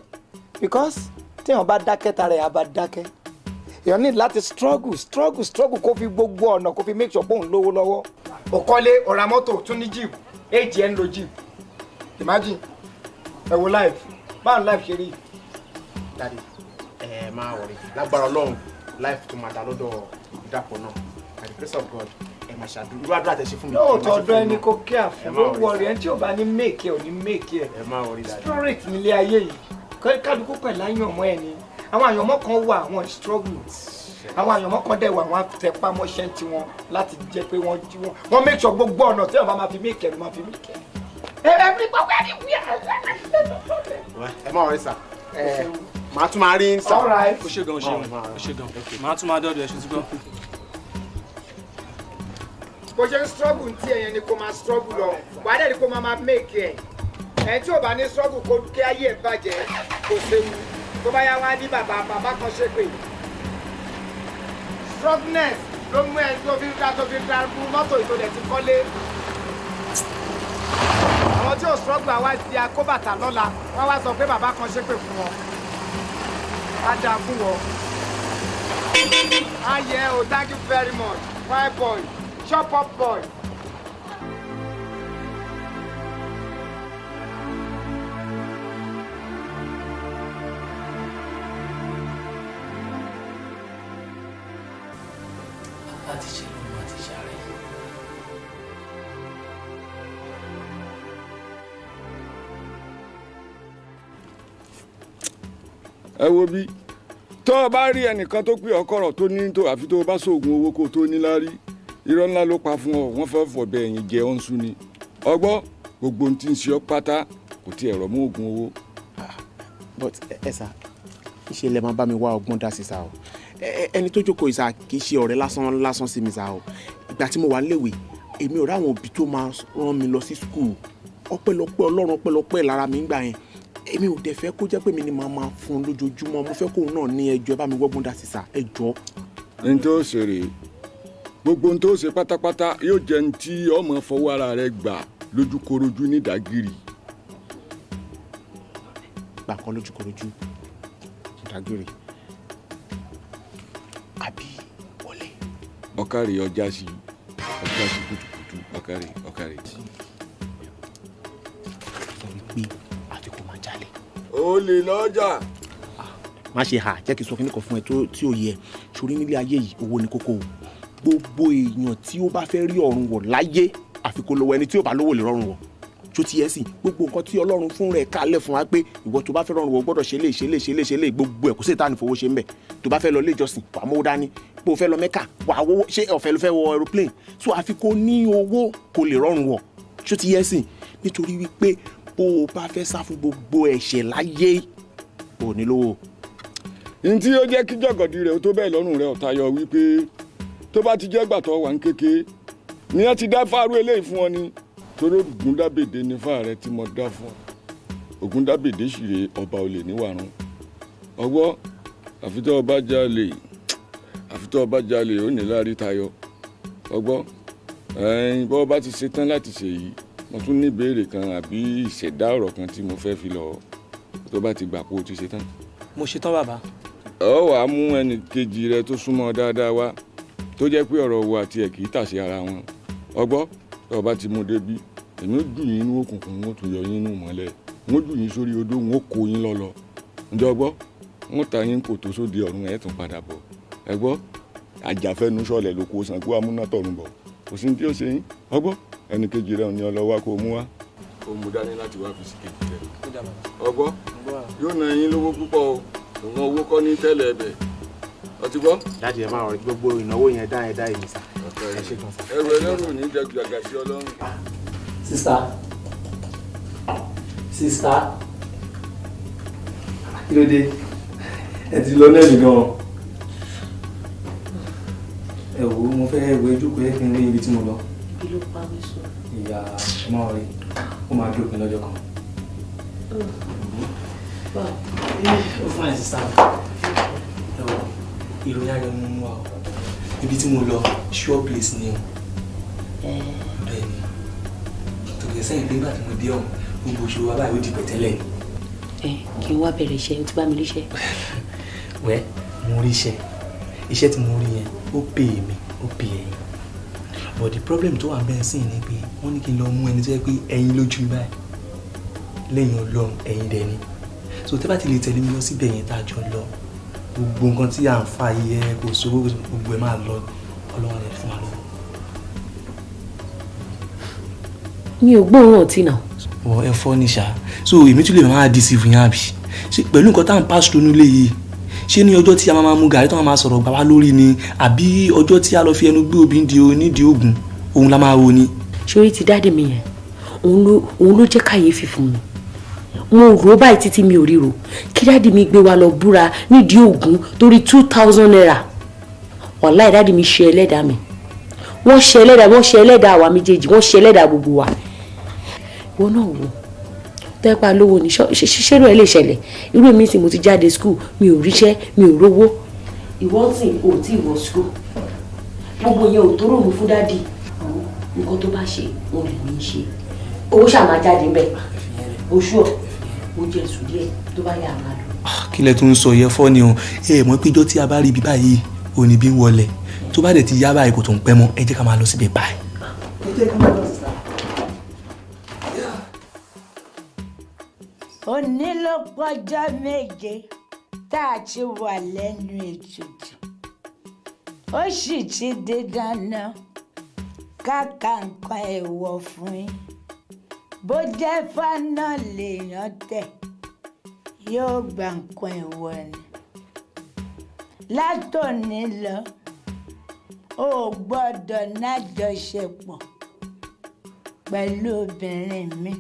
[SPEAKER 16] because téèyàn bá dákẹ́ tara ẹ̀ á bá dákẹ́. Èèyàn ní láti struggle struggle struggle kó fi gbogbo ọ̀nà kó fi make sure pé òun lówó lọ́wọ́. O kọ́lé, o ra mọ́tò, tún ní jeep, èjì ẹ̀ ń lo jeep. Imagine, ẹ wo life, báwo life ṣe rí?
[SPEAKER 14] Dádì, ẹ máa wọrí, lágbára Ọlọ́run life tó máa dá lọ́dọ̀ Ìbídàpọ̀ náà, by the grace of God, ẹ máa ṣàdúrà irú àdúrà tẹ ṣe fún mi.
[SPEAKER 16] Lóòótọ́ ọ̀dọ́ ẹni kò kí àfún ló wọrí, ẹni tí ò bá ní make ẹ ò ní make ẹ.
[SPEAKER 14] Ẹ máa wọrí dádì.
[SPEAKER 16] Spirit nílé ayé yìí, kálukú pẹ̀lú àyànmọ́ ẹ ni. Àwọn àyànmọ́ kan wà, wọ́n struggle. Àwọn àyànmọ́ kan dẹ̀ wà, wọ́n tẹpá mọ́ṣẹ́ tiwọn láti jẹ́ pé wọ́n jí wọn. Wọ́n make sure gbogbo ọ̀nà tí wọ́n bá máa fi make ẹ ló máa fi make ẹ.
[SPEAKER 14] Ẹ má worry sir. Màá tún máa rí ń sà.
[SPEAKER 17] All right. O ṣe gan, o ṣe gan, o ṣe gan. Màá tún máa dọ́dọ̀ ẹ̀ ṣe ti gbọ́.
[SPEAKER 20] Bó ṣe ń struggle tí ẹ̀yẹn ni kò máa struggle lọ, wà á dẹ̀ ni kò máa make ẹ̀. Ẹ̀ tí ò bá ní struggle kó kí ayé ẹ̀ bàjẹ́ kò séwu. Tó bá yá wá ní bàbá bàbá kan ṣe pé. Struggleness ló mú ẹ tó fi ra mọ́tò ìtòlẹ̀ ti kọ́lé. Àwọn tí ò struggle àwa di akóbàtà lọ́la, wọ́n wá sọ pé bàbá kan ṣépè fún wọn. Á dáa fún wọn. Ayẹ o, thank you very much. Fine boy, chop up boy.
[SPEAKER 17] Láti ṣe ló máa ti ṣàárẹ̀.
[SPEAKER 1] Ẹ wo bí tó o bá rí ẹnìkan tó pé ọkọ̀rọ̀ tó ní tó àfi tó o bá sóògùn owó kó o tó ní lárí, irọ́ ńlá ló pa fún ọ, wọ́n fẹ́ fọ̀bẹ ẹ̀yìn jẹ ọ́n sún ni. Ọgbọ́ gbogbo ohun tí ń ṣe ọ́ pátá kò tiẹ̀ rọ̀ mọ́ oògùn owó.
[SPEAKER 14] But ẹ sà, ṣe lè máa bá mi wá ọgbọ́n dá sí sá o. Ẹni tó jókòó ìsà kì í ṣe ọ̀rẹ́ lásán lásán sí mi sá o. Ìgbà tí mo wà níléèwé, èmi ò ráwọn òbí tó máa rán mi lọ sí skul. Ọpẹ́lọpẹ́ Ọlọ́run, ọpẹ́lọpẹ́ lára mi ń gbà yẹn. Èmi ò dẹ̀ fẹ́ kó jẹ́ pé mi ni màá máa fún un lójoojúmọ́. Mo fẹ́ kóun náà ní ẹjọ́, ẹ bá mi wọ́gbọ́n dá sí sá, ẹjọ́.
[SPEAKER 1] N tó ṣe rèé, gbogbo n tó ṣe pátápátá yóò jẹ́ n tí ọmọ fọwọ́ ara rẹ gbà lójúkorojú nídàgìrì.
[SPEAKER 14] Gbà kan lójúkorojú nídàgìrì àbí wọlé.
[SPEAKER 1] Ọ̀kàrè ọjà sí ọjà sí kùtùkùtù, ọ̀kàrè ọ̀kàrè.
[SPEAKER 14] Sọ wípé àfi kò máa jalè.
[SPEAKER 1] Ó lè lọ́jà.
[SPEAKER 14] Má ṣe hà, jẹ́ kí n sọ kíní kan fún ẹ tí ó yẹ. Sórí nílé ayé yìí, owó ni kókó o. Gbogbo èèyàn tí ó bá fẹ́ rí ọ̀run wọ̀ láyé, àfi kó lówó. Ẹni tí ó bá lówó lè rọrùn wọ̀. Tó ti yẹ sí gbogbo nǹkan tí Ọlọ́run fún rẹ̀ kalẹ̀ fún wa pé ìwọ tó bá fẹ́ rọrùn wọ̀ gbọ́dọ̀ ṣe lè ṣe lè ṣe lè ṣe lè, gbogbo ẹ̀ kò sí ìta nífowó ṣe ń bẹ̀. Tó bá fẹ́ lọ ilé ìjọsìn, wà á mówó dání. Bó o fẹ́ lọ Mẹ́kà, wà á wówó. Ṣé ọ̀fẹ́ ló fẹ́ wọ aeroplane? So àfi kó ní owó kó lè rọrùn wọ̀. Tó ti yẹ sí nítorí wípé bó o bá fẹ́ sá fún gbogbo ẹ̀ṣẹ̀ láyé, ò ní lówó.
[SPEAKER 1] N tí ó jẹ́ kí jọ̀gọ̀dì rẹ̀ ó tó bẹ́ẹ̀ lọ́rùn rẹ̀ ọ̀tayọ wípé tó bá ti jẹ́ gbàtọ̀ wà ń kéke ni wọ́n ti dá fáárú eléyìí fún ọ ni. Torí Ògúndábèdé ní fáà rẹ tí mo dá fún ọ. Ògúndábèdé sì rè ọba olè níwàrún. Ọgbọ́ àfitọ́ ọba jalè, àfitọ́ ọba jalè ó ní lárí tayọ. Ọgbọ́ ẹ̀yin bọ́ ọba ti ṣetán láti ṣe yìí, mo tún ní ìbéèrè kan àbí ìṣẹ̀dá ọ̀rọ̀ kan tí mo fẹ́ fi lọ. Tó bá ti gbà pé o ti ṣetán.
[SPEAKER 17] Mo ṣetán bàbá.
[SPEAKER 1] Ọ wàá mú ẹnì kejì rẹ tó súnmọ́ dáadáa wá, tó jẹ́ pé ọ̀rọ̀ wo àti ẹ̀ kì í tàsé ara wọn. Ọgbọ́ tó o bá ti mú débi, èmi ó jù yín inú òkùnkùn, wọn ó tún yọ yín inú mọ́lẹ̀, wọn ó jù yín sórí odó, wọn ó kó yín lọ́lọ́. Ǹjẹ́ ọgbọ́ wọn ta yín kò tó sóde ọ̀run, ẹ̀ tún padà bọ̀. Ẹ gbọ́ àjàfẹ́nu sọ̀lẹ̀ ló kó Ṣàngó amúnátọ̀run bọ̀, kò sí ní tí ó ṣe yín. Ọgbọ́ ẹnì kejì rẹ ní ọlọ́wà kó mú wá. Ó mú dání láti wá fi sí kejì rẹ. Ọgbọ́ yóò ná yín lówó púpọ̀ o, òun owó kọ́ ní tẹ́lẹ̀ ẹbẹ̀. Ọtí gbọ́.
[SPEAKER 14] Dáàdi ẹ máa rọ gbogbo ìnáwó yẹn dá ẹ dá èmi sá. Ẹ ṣe gan sá.
[SPEAKER 1] Ẹrù ẹlẹ́rù ní jẹ́ gbàgà sí Ọlọ́run.
[SPEAKER 17] Sista, sista, kí ló dé? Ẹ ti lọ lẹ́nu gan-an. Ẹ wò ó, mo fẹ́ wo ojú kò yẹ kí n rí ibi tí mo lọ.
[SPEAKER 9] Ibi ló pa mí sùn.
[SPEAKER 17] Ìyá ẹ máa rí, ó máa dópin lọ́jọ́ kan. Ó fún àìsí sáà. Ẹ wò, ìròyìn ayọ̀ ni mo mú wa o. Ibi tí mo lọ, sure place ni o. Bẹ́ẹ̀ ni. Tòkè sẹ́yìn pé nígbà tí mo dé ọ̀hún, gbogbo òṣèré wa báyìí ó di pẹ̀tẹ́lẹ̀ ni.
[SPEAKER 9] Ẹ kí n wá bẹ̀rẹ̀ iṣẹ́, o ti bá mi ríṣẹ́.
[SPEAKER 17] Wẹ́, mo rí iṣẹ́. Iṣẹ́ tí mo rí yẹn, ó pè mí, ó pè ẹ̀yin. But the problem tó wà bẹ́ẹ̀ sì ni pé wọ́n ní kí n lọ mú ẹni tó yẹ pé ẹ̀yin lójú mi báyìí. Lẹ́yìn Ọlọ́run, ẹ̀yin dẹ̀ ni. So tẹ́ bá ti lè tẹ̀lé mi lọ síbẹ̀ yẹn tá a jọ lọ, gbogbo nǹkan tí à ń fa yẹ kò sówó gbogbo ẹ̀ máa lọ, Ọlọ́run rẹ̀ fún wa lọ́wọ́.
[SPEAKER 9] Mi ò gbóòórùn ọtí náà.
[SPEAKER 17] Wọ ẹ fọ́ ní ṣá. So èmi tún lè máa deceive yín àbí? Ṣé pẹ̀lú nǹkan tá à ń pass through nílé yìí, ṣé ní ọjọ́ tí a máa mu gàrí tó máa sọ̀rọ̀ gbà wá lórí ni àbí ọjọ́ tí a lọ fi ẹnu gbé obì di onídìí ògùn òun la máa wo ni?
[SPEAKER 9] Ṣorí ti dáàdì mi yẹn, Òun ló jẹ́ kàyéfì fún mi. Mo rò báyìí títí mi ò ríro kí daddy mi gbé wa lọ búra nídìí Ògún torí 2000 naira. Wàláì daddy mi ṣe ẹlẹ́dàá mi, wọ́n ṣe ẹlẹ́dàá, wọ́n ṣe ẹlẹ́dàá àwa méjèèjì, wọ́n ṣe ẹlẹ́dàá gbogbo wa. Ìwọ náà wò tẹ́pá lówó ní ṣíṣẹ́rù ẹ̀ lè ṣẹlẹ̀. Irú mi tí mo ti jáde school, mi ò ríṣẹ́, mi ò rówó. Ìwọ sì ò tí ì wọ school, gbogbo yẹn ò tó ròmù fún daddy. Nǹkan tó bá ṣe òun lè ní í ṣe, owó ṣáà máa jáde ńbẹ̀. Oṣù ọ̀ ó jẹ́ sùn díẹ̀ tó bá yà máa lọ.
[SPEAKER 17] Kí lẹ tún ń sọ yẹn fọ́ ni o? Ẹ mọ̀ pé ijọ́ tí a bá rí ibi báyìí ò ní bí ń wọlé, tó bá dẹ̀ ti yá báyìí kò tó ń pẹ́ mọ́. Ẹ jẹ́ ká máa lọ síbẹ̀ báyìí.
[SPEAKER 5] Ẹ jẹ́ ká máa lọ sísá.
[SPEAKER 2] Òní ló pọ́jọ́ 7 tá a ti wà lẹ́nu ètùtù, ó sì ti di dandan káka nǹkan èèwọ̀ fún yín. Bó jẹ́ fáná lèèyàn tẹ̀, yóò gba nǹkan èèwọ̀ ni. Látòní lọ, o ò gbọ́dọ̀ nájọṣepọ̀ pẹ̀lú obìnrin mi.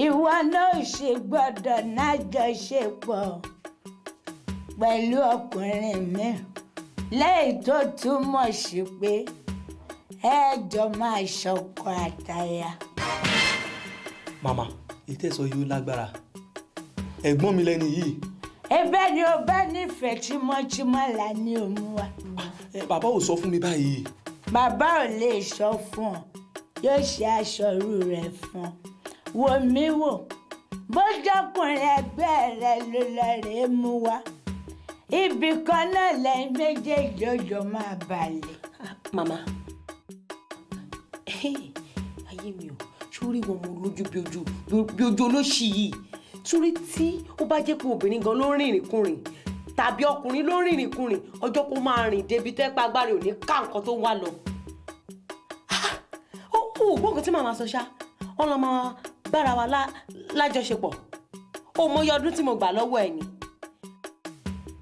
[SPEAKER 2] Ìwọ náà ò sì gbọ́dọ̀ nájọṣepọ̀ pẹ̀lú ọkùnrin mi. Lẹ́yìn tó túmọ̀ sí pé ẹ jọ máa ṣọkọ àtaya.
[SPEAKER 17] Màmá, ìtẹ̀sọ yìí ó lágbára. Ẹ̀gbọ́n mi lẹ́ni yìí.
[SPEAKER 2] Ẹ̀bẹ̀ ni o bá nífẹ̀ẹ́ tímọ́tímọ́ là ní òun wa.
[SPEAKER 17] Bàbá ò sọ fún mi báyìí.
[SPEAKER 2] Bàbá ò lè sọ fún ọ, yóò ṣe aṣọ irú rẹ̀ fún ọ. Wò mí wò, bójọkùnrin ẹgbẹ́ rẹ ló lọ rèé mú wa. Ibì kan náà lẹ́yìn méjèèjì òjò máa balẹ̀.
[SPEAKER 9] Màmá, ayé mi ò sórí wọn, mo lójú bí ojú olóṣì yìí. Sórí tí ó bá jẹ́ pé obìnrin gan ló ń rìnrìn kùnrin tàbí ọkùnrin ló ń rìnrìn kùnrin, ọjọ́ kó máa rìn débi tẹ́pẹ́ agbára ò ní ká nǹkan tó ń wá lọ. Ó kú ògbó nǹkan tí màmá sọ ṣá, wọn lọ máa bára wa lájọṣepọ̀. Ó mọyì ọdún tí mo gbà lọ́wọ́ ẹ̀ ni.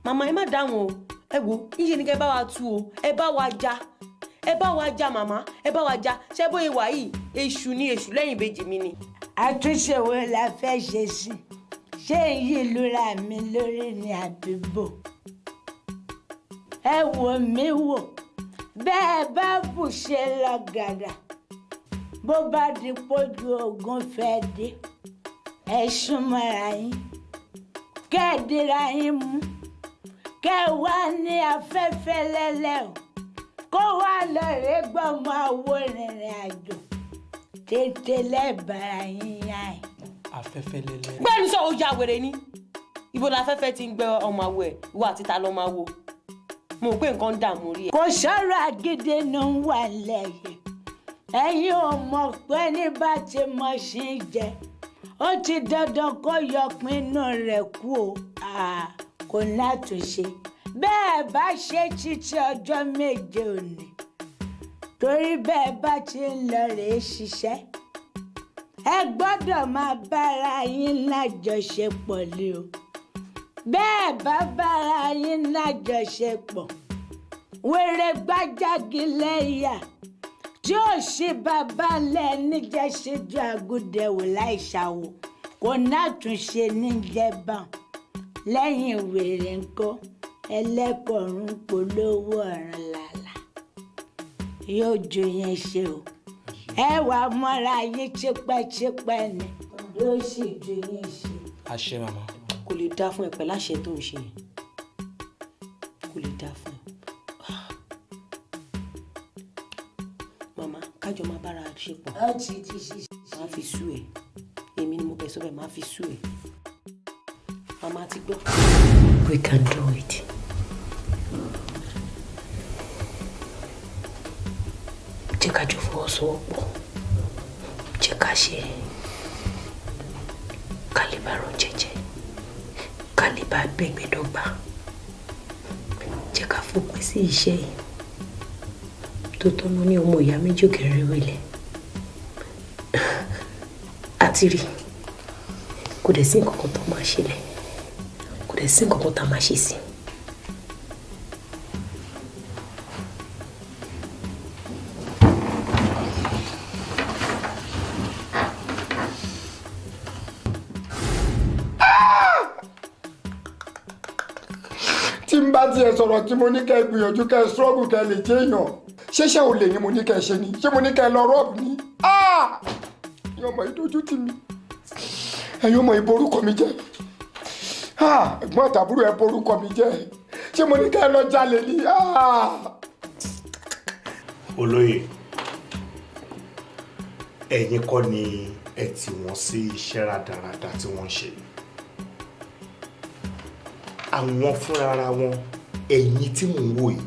[SPEAKER 9] Màmá, ẹ má dáhùn o, ẹ wo níṣẹ́ ni kẹ́ bá wa tú o, ẹ bá wa já, ẹ bá wa já màmá, ẹ bá wa já. Ṣé bóyá wà yìí èṣù ni, èṣù lẹ́yìn ìbejì mi ni.
[SPEAKER 2] Àtúnṣe wo la fẹ́ ṣe sí? Ṣé èyí lura mi lórí ni àdúgbò? Ẹ wò mí wò, bẹ́ẹ̀ bá bù ṣe lọ gàdà, bó bá di pójú ogun fẹ́ dé, ẹ súnmọ́ra yín, kẹ́ ẹ dira yín mú, kẹ́ ẹ wá ní afẹ́fẹ́ lẹ́lẹ́ o, kó wá lọ rèé gbọ́mọ àwo rìnrìn àjò tètè lẹ́bàá yín yá ẹ̀.
[SPEAKER 17] Afẹ́fẹ́ lẹ́lẹ́.
[SPEAKER 9] Gbẹ́nu sọ, ó ya wèrè ni. Ibo la afẹ́fẹ́ ti ń gbẹ ọmọ àwo ẹ̀, ìwọ àti ta lọ́mọ àwo? Mo rò pé nǹkan ń dààmú rí ẹ.
[SPEAKER 2] Kò sọ̀rọ̀ agídí ló ń wà lẹ́yìn. Ẹ̀yin ò mọ̀ pé ní bá ti mọ̀ sí í jẹ, ó ti dandan kó yọpinnu rẹ̀ kú o, kò látúnṣe. Bẹ́ẹ̀ bá ṣe títí ọjọ́ 7 òní, torí bẹ́ẹ̀ bá ti ń lọ rèé ṣiṣẹ́, ẹ gbọ́dọ̀ máa bára yín lájọṣepọ̀ lé o. Bẹ́ẹ̀ bá bára yín lájọṣepọ̀, wèrè gbájági lẹ́yà tí ó ṣe bàbá lẹ́ni jẹ́ ṣíjú àgùdẹ̀wò láìṣàwò, kò nátúnṣe níjẹ̀bọ̀n. Lẹ́yìn wèrè ńkọ́, ẹlẹ́kọ̀ọ́rùn polówó ọ̀ràn làlà yóò ju yẹn ṣe o. Ẹ wàá mọ́ra yín tipẹ́tipẹ́ ni, yóò sì ju yín ṣe.
[SPEAKER 17] Àṣẹ màmá.
[SPEAKER 9] Kò lè dá fún ẹ pẹ̀lú àṣẹ tó ń ṣe yẹn, kò lè dá fún ẹ. Màmá, kájọ máa bára ṣe pọ̀.
[SPEAKER 2] Ó ti ti ṣiṣẹ́.
[SPEAKER 9] Màá fi sú ẹ, èmi ni mo bẹ̀ sọ́bẹ̀, màá fi sú ẹ. Màmá ti gbọ́. We can do it. Jẹ́ ká jọ fọwọ́sowọ́pọ̀, jẹ́ ká ṣe, ká lè bá rọ jẹjẹ, ká lè bá bẹ́gbẹ́ dọ́gba. Jẹ́ ká fòpin sí iṣẹ́ yìí tó tọ́nà ní ọmọ ìyá méjì òkèrè wẹ̀lẹ̀ àti rí. Kò dẹ̀ sí nǹkan kan tó máa ṣẹlẹ̀, kò dẹ̀ sí nǹkan kan tá a máa ṣe sí.
[SPEAKER 16] Tí n bá tiẹ̀ sọ̀rọ̀ tí mo ní kẹ́ gbìyànjú kẹ́ struggle kẹ́ lè jẹ́ èèyàn, ṣéṣe ò lè ní mo ní kẹ́ ṣe ni? Ṣé mo ní kẹ́ lọ rọ́ọ̀bù ni? Ẹ̀yin ọmọ ìdójú tì mí, ẹ̀yin ọmọ ìborúkọ mi jẹ́, ẹ̀gbọ́n àtàbúrò ẹ̀ borúkọ mi jẹ́, ṣé mo ní kẹ́ lọ jalè ni?
[SPEAKER 6] Olóyè, ẹ̀yin kọ́ ni ẹ tì wọ́n sí iṣẹ́ rádaràda tí wọ́n ń ṣe. Àwọn fúnra wọn, ẹ̀yin tí mò ń wò yìí,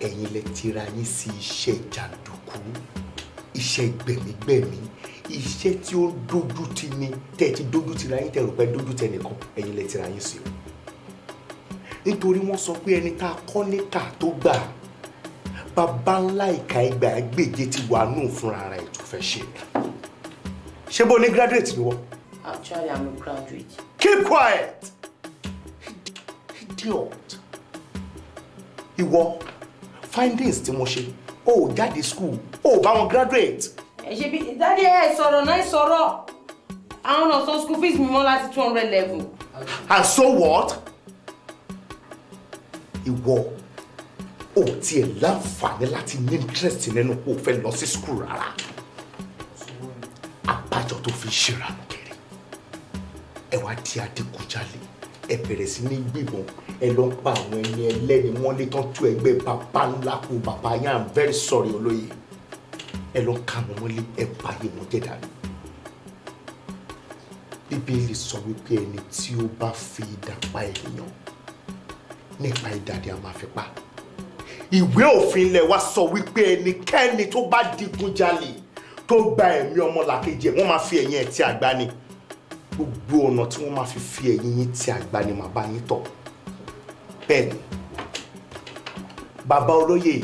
[SPEAKER 6] ẹ̀yin lẹ tira yín sí iṣẹ́ jàǹdùkú, iṣẹ́ gbẹ̀mígbẹ̀mí, iṣẹ́ tí ó dójú tì ní, tẹ́ ẹ ti dójú tì ra yín, tẹ́ rò pé dójú tì ẹnìkan, ẹ̀yin lẹ tira yín sí o. Nítorí wọ́n sọ pé ẹni tá a kọ́ níkà tó gbà, bàbá ńlá ìka ẹgbàá gbèje ti wà nù fúnra rẹ̀ tó fẹ́ ṣe. Ṣé bó ní graduate ni wọ́n?
[SPEAKER 9] Actually, I'm a graduate.
[SPEAKER 6] Keep quiet! Idiot. Ìwọ, findings tí mo ṣe, o ò jáde school, o ò bá wọn graduate.
[SPEAKER 9] Ẹ ṣe bí dáadé ẹ sọ̀rọ̀ náà sọ̀rọ̀. Àwọn náà san school fees mi mọ́ láti 200 level.
[SPEAKER 6] And so what? Ìwọ, o tiẹ̀ láǹfààní láti ní interest nínú kó o fẹ́ lọ sí school rárá. Àbájọ tó fi ṣèrànù kiri. Ẹ wá di adigunjalè, ẹ bẹ̀rẹ̀ sí ní gbìbọn, ẹ lọ ń pa àwọn ẹni ẹlẹ́ni mọ́lé tán tú ẹgbẹ́ bàbá ńlá kú bàbá yẹn. I'm very sorry olóyè. Ẹ lọ ń ka wọn mọ́lé, ẹ báyé wọn jẹ́ dànù. Bíbélì sọ wípé ẹni tí ó bá fi idà pa ènìyàn, nípa idà ni a máa fi pa. Ìwé òfin ilẹ̀ wa sọ wípé ẹnikẹ́ni tó bá digunjalè tó gba ẹ̀mí ọmọlàkejì ẹ̀, wọ́n máa fi ẹ̀yìn ẹ̀ tí àgbá ni. Gbogbo ọ̀nà tí wọ́n máa fi ẹ̀yìn yín tí àgbá ni màá bá yín tọ̀. Bẹ́ẹ̀ ni, bàbá olóyè,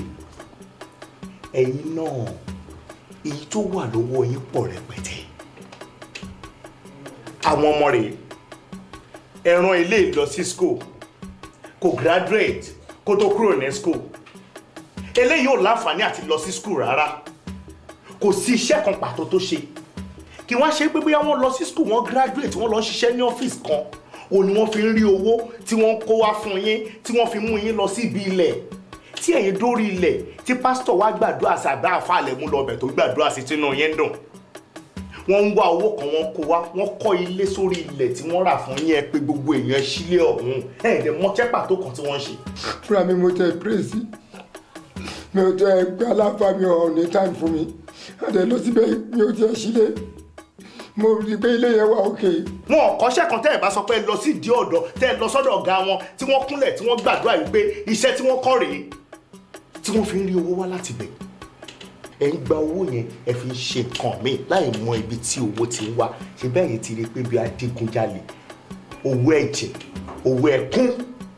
[SPEAKER 6] ẹ̀yin náà, èyí tó wà lọ́wọ́ yín pọ̀ rẹpẹtẹ. Àwọn ọmọ rẹ̀, ẹ rán ilé lọ sí school, kò graduate kó tó kúrò ní school. Eléyìí ò láǹfààní àti lọ sí school rárá. Kò sí iṣẹ́ kan pàtó tó ṣe. Kí wọ́n ṣe pé bóyá wọ́n lọ sí school, wọ́n graduate, wọ́n lọ ṣiṣẹ́ ní ọ́fíìsì kan, òun ni wọ́n fi ń rí owó tí wọ́n ń kó wá fún yín, tí wọ́n fi mú yín lọ sí ibi ilẹ̀. Tí ẹ̀yin dórí ilẹ̀, tí pásítọ̀ wá gbàdúrà sí àbá àfàlẹ̀ mú lọ ọbẹ̀ tó gbàdúrà sí tínú yín dùn. Wọ́n ń wá owó kan, wọ́n kó wá, wọ́n kọ́ ilé sórí ilẹ̀ tí wọ́n rà fún yín, ẹ pé gbogbo èèyàn sílé ọ̀hún. Ẹ̀ ẹ̀ mọṣẹ́ pàtó kan tí wọ́n ń ṣe.
[SPEAKER 16] Fúnra mi mo tẹ pírèsì, mi ò tẹ ẹgbẹ́ aláfa, mi ò ní time fún mi, àdé lọ síbẹ̀ mi ò tiẹ̀ sílé, mo rí i pé ilé yẹn wà òkè.
[SPEAKER 6] Wọn ò kọ́ṣẹ́ kan tẹ́ ẹ̀ bá sọ pé lọ sí ìdí ọ̀dọ̀, tẹ́ ẹ lọ sọ́dọ̀ ọ̀gá wọn tí wọ́n kúnlẹ̀ tí wọ́n gbàdúrà wípé iṣẹ́ tí wọ́n kọ́ rèé tí wọ́n fi ń rí owó wá láti bẹ̀. Ẹ ń gba owó yẹn, ẹ fi ń ṣe nǹkan míì láì mọ ibi tí owó ti ń wá. Ṣe bẹ́ẹ̀ yẹn ti rí i pé bí adigunjalè, owó ẹ̀jẹ̀, owó ẹkún,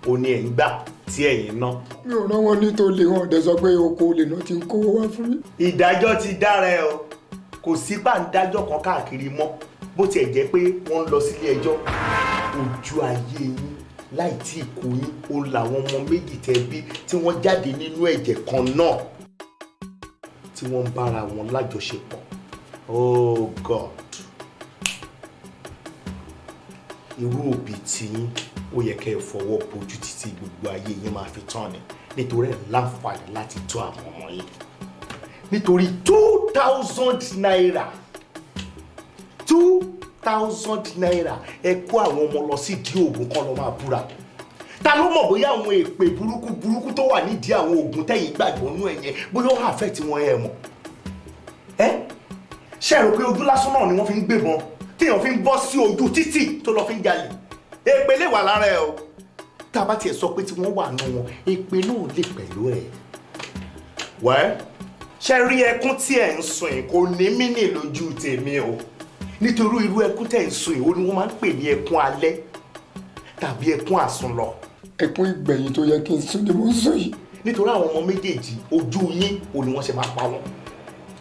[SPEAKER 6] òní ẹ̀ ń gbà tí ẹ̀yin ná.
[SPEAKER 16] Mi ò rán wọn ní tó lè wọn ọ̀dẹ sọ pé oko olè náà ti ń kówó wá fún mi.
[SPEAKER 6] Ìdájọ́ ti dára ẹ o, kò sí pàǹdájọ́ kan káàkiri mọ́, bó tiẹ̀ jẹ́ pé wọ́n ń lọ sílé ẹjọ́. Ojú ayé yín láì tí ì kú yín, ó làwọn ọmọ méjì tẹ́ bí tí wọ́n jáde nínú ẹ̀jẹ̀ kan náà tí wọ́n ń bára wọn lájọṣepọ̀. Oh God, irú òbí tiyín ó yẹ kẹ́ ẹ fọwọ́ bojú títí gbogbo ayé yín máa fi tán ni, nítorí ẹ̀ láǹfààní láti tọ́ àwọn ọmọ yín. Nítorí 2,000 naira, 2,000 naira, ẹ kó àwọn ọmọ lọ sí ìdí oògùn kan lọ máa búra. Ta ló mọ̀ bóyá àwọn èpè burúkú burúkú tó wà nídìí àwọn oògùn tẹ̀yìn gbàgbọ́ nú ẹ̀ yẹn, bóyá ó àfẹ́ tí wọ́n ẹ̀ mọ̀? Ẹ́ ṣe rò pé ojú lásán náà ni wọ́n fi ń gbébọn téèyàn fi ń bọ́ sí ojú títì tó lọ fi ń jalè? Èpè lè wà lára ẹ o. Tá a bá tiẹ̀ sọ pé tí wọ́n wà nù wọn, èpè náà lè pẹ̀lú ẹ̀. Wẹ́ ṣe rí ẹkún tí ẹ̀ ń sun yìí kò ní mí ní lójú tèmi o. Nítorí irú ẹkún tẹ̀ ń sun yìí ó ní wọ́n máa ń pè ní ẹkún alẹ́ tàbí ẹkún àsunlọ.
[SPEAKER 16] Ẹkún ìgbẹ̀yìn tó yẹ kí n sún ni mo ń sún yìí.
[SPEAKER 6] Nítorí àwọn ọmọ méjèèjì ojú yín ò ní wọ́n ṣe máa pa wọ́n.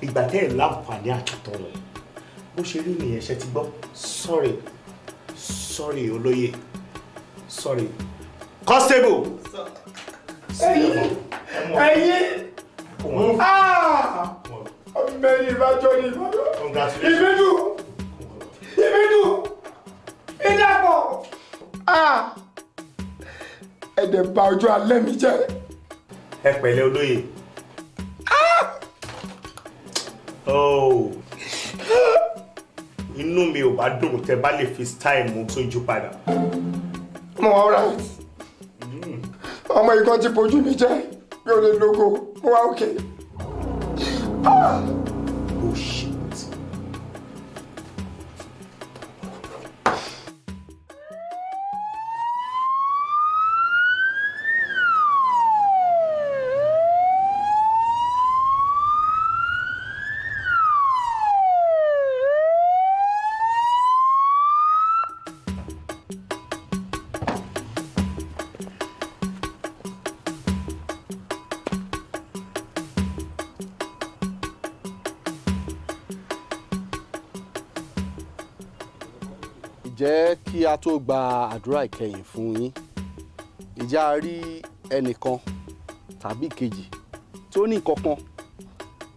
[SPEAKER 6] Ìgbà tẹ́ ẹ̀ láǹfààní àtúntọ̀ wọn. Bó ṣe rí nìyẹn, ṣe ti gbọ́. Sorry, sorry olóyè, sorry. Constable.
[SPEAKER 16] Ẹ̀yin, ẹ̀yin, ọmọ ẹ̀yin ìbájọ́ ni ìbájọ́. Ìbídùn, ìbídùn, ìdàpọ̀. Ẹ dẹ̀ bà ọjọ́ alẹ́ mi jẹ́.
[SPEAKER 6] Ẹ pẹ̀lẹ́ olóye. Oh. Inú mi ò bá dùn tẹ́ bá lè fi style mú sójú padà.
[SPEAKER 16] Mo wá right. Ọmọ ìkan ti bojú mi jẹ́, mi ò lè lógo, mo wá òkè.
[SPEAKER 6] Oh shit.
[SPEAKER 14] Jẹ́ kí a tó gba àdúrà ìkẹyìn fún yín, ìjà rí ẹnìkan tàbí ìkejì tó ní nǹkan kan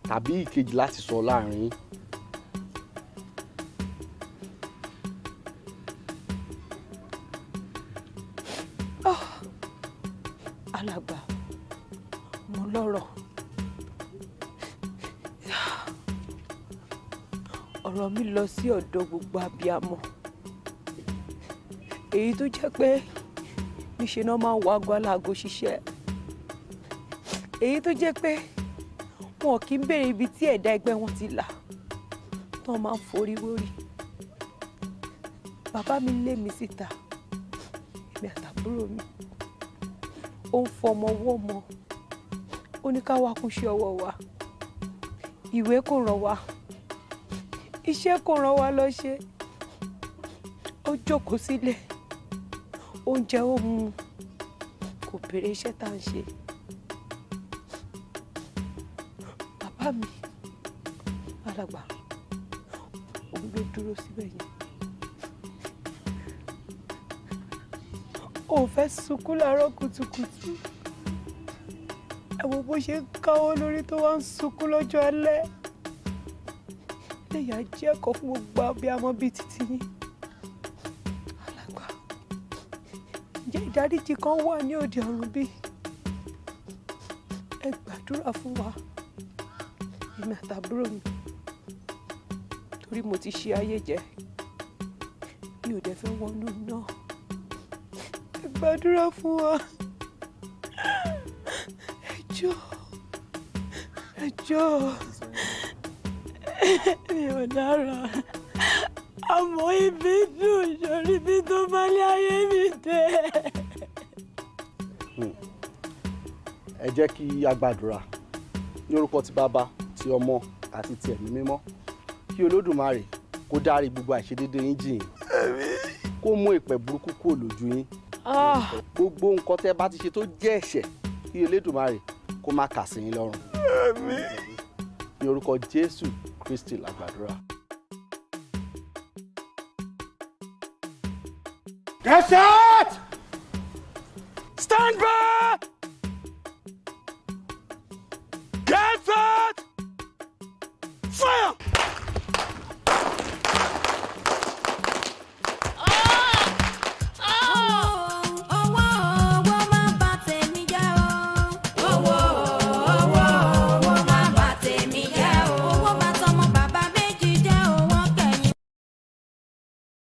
[SPEAKER 14] tàbí ìkejì láti sọ láàrin yín.
[SPEAKER 13] Alàgbà, mo lọ́rọ̀. Ọ̀rọ̀ mi lọ sí ọ̀dọ̀ gbogbo abiyamọ, èyí tó jẹ́ pé níṣe náà máa ń wá aago aláago ṣiṣẹ́, èyí tó jẹ́ pé wọn kì í béèrè ibi tí ẹ̀dá ẹgbẹ́ wọn ti là tó máa ń forí wórí. Bàbá mi lé mi síta, èmi àtàbúrò mi. Ó ń fọmọ wọ́mọ, ó ní ká wá kúnṣẹ́ ọwọ́ wa, ìwé kò ràn wá, iṣẹ́ kò ràn wá lọ ṣe. Ó jókòó sílé, oúnjẹ ó mu, kò béèrè iṣẹ́ tá à ń ṣe. Bàbá mi alàgbà, òun ló dúró síbẹ̀ yẹn. Òun fẹ́ sunkún láàárọ̀ kùtùkùtù. Ẹ wo bó ṣe ń káwọ́ lórí tó wá ń sunkún lọ́jọ́ alẹ́. Lẹ́yìn ajẹ́ ẹ̀kọ́ fún gbogbo abiyamọ bíi títí yín. Ǹjẹ́ ìdáríjì kan wà ní òde ọ̀run bí? Ẹ gbàdúrà fún wa, èmi àtàbúrò mi, torí mo ti ṣe ayé jẹ, mi ò dẹ̀ fẹ́ wọnú náà. Ẹ gbàdúrà fún wa, ẹ jọ̀ọ́, ẹ jọ̀ọ́. Mi ò dára, àmọ́ ibi dùn sórí bí tó bá lé ayé mi dé.
[SPEAKER 14] Ẹ jẹ́ kí a gbàdúrà ní orúkọ ti Bàbá, ti Ọmọ àti ti Ẹ̀mí Mímọ́, kí Olódùmarè kó dárí gbogbo àìṣedéédé yín jì yín, kó mú ìpẹ́ burúkú kúrò lójú yín. Gbogbo nǹkan tẹ́ bá ti ṣe tó jẹ́ ẹ̀ṣẹ̀, kí Olódùmarè kó má kà sí yín lọ́rùn. Ní orúkọ Jésù Kristi la gbàdúrà.
[SPEAKER 1] Get set! Stand by!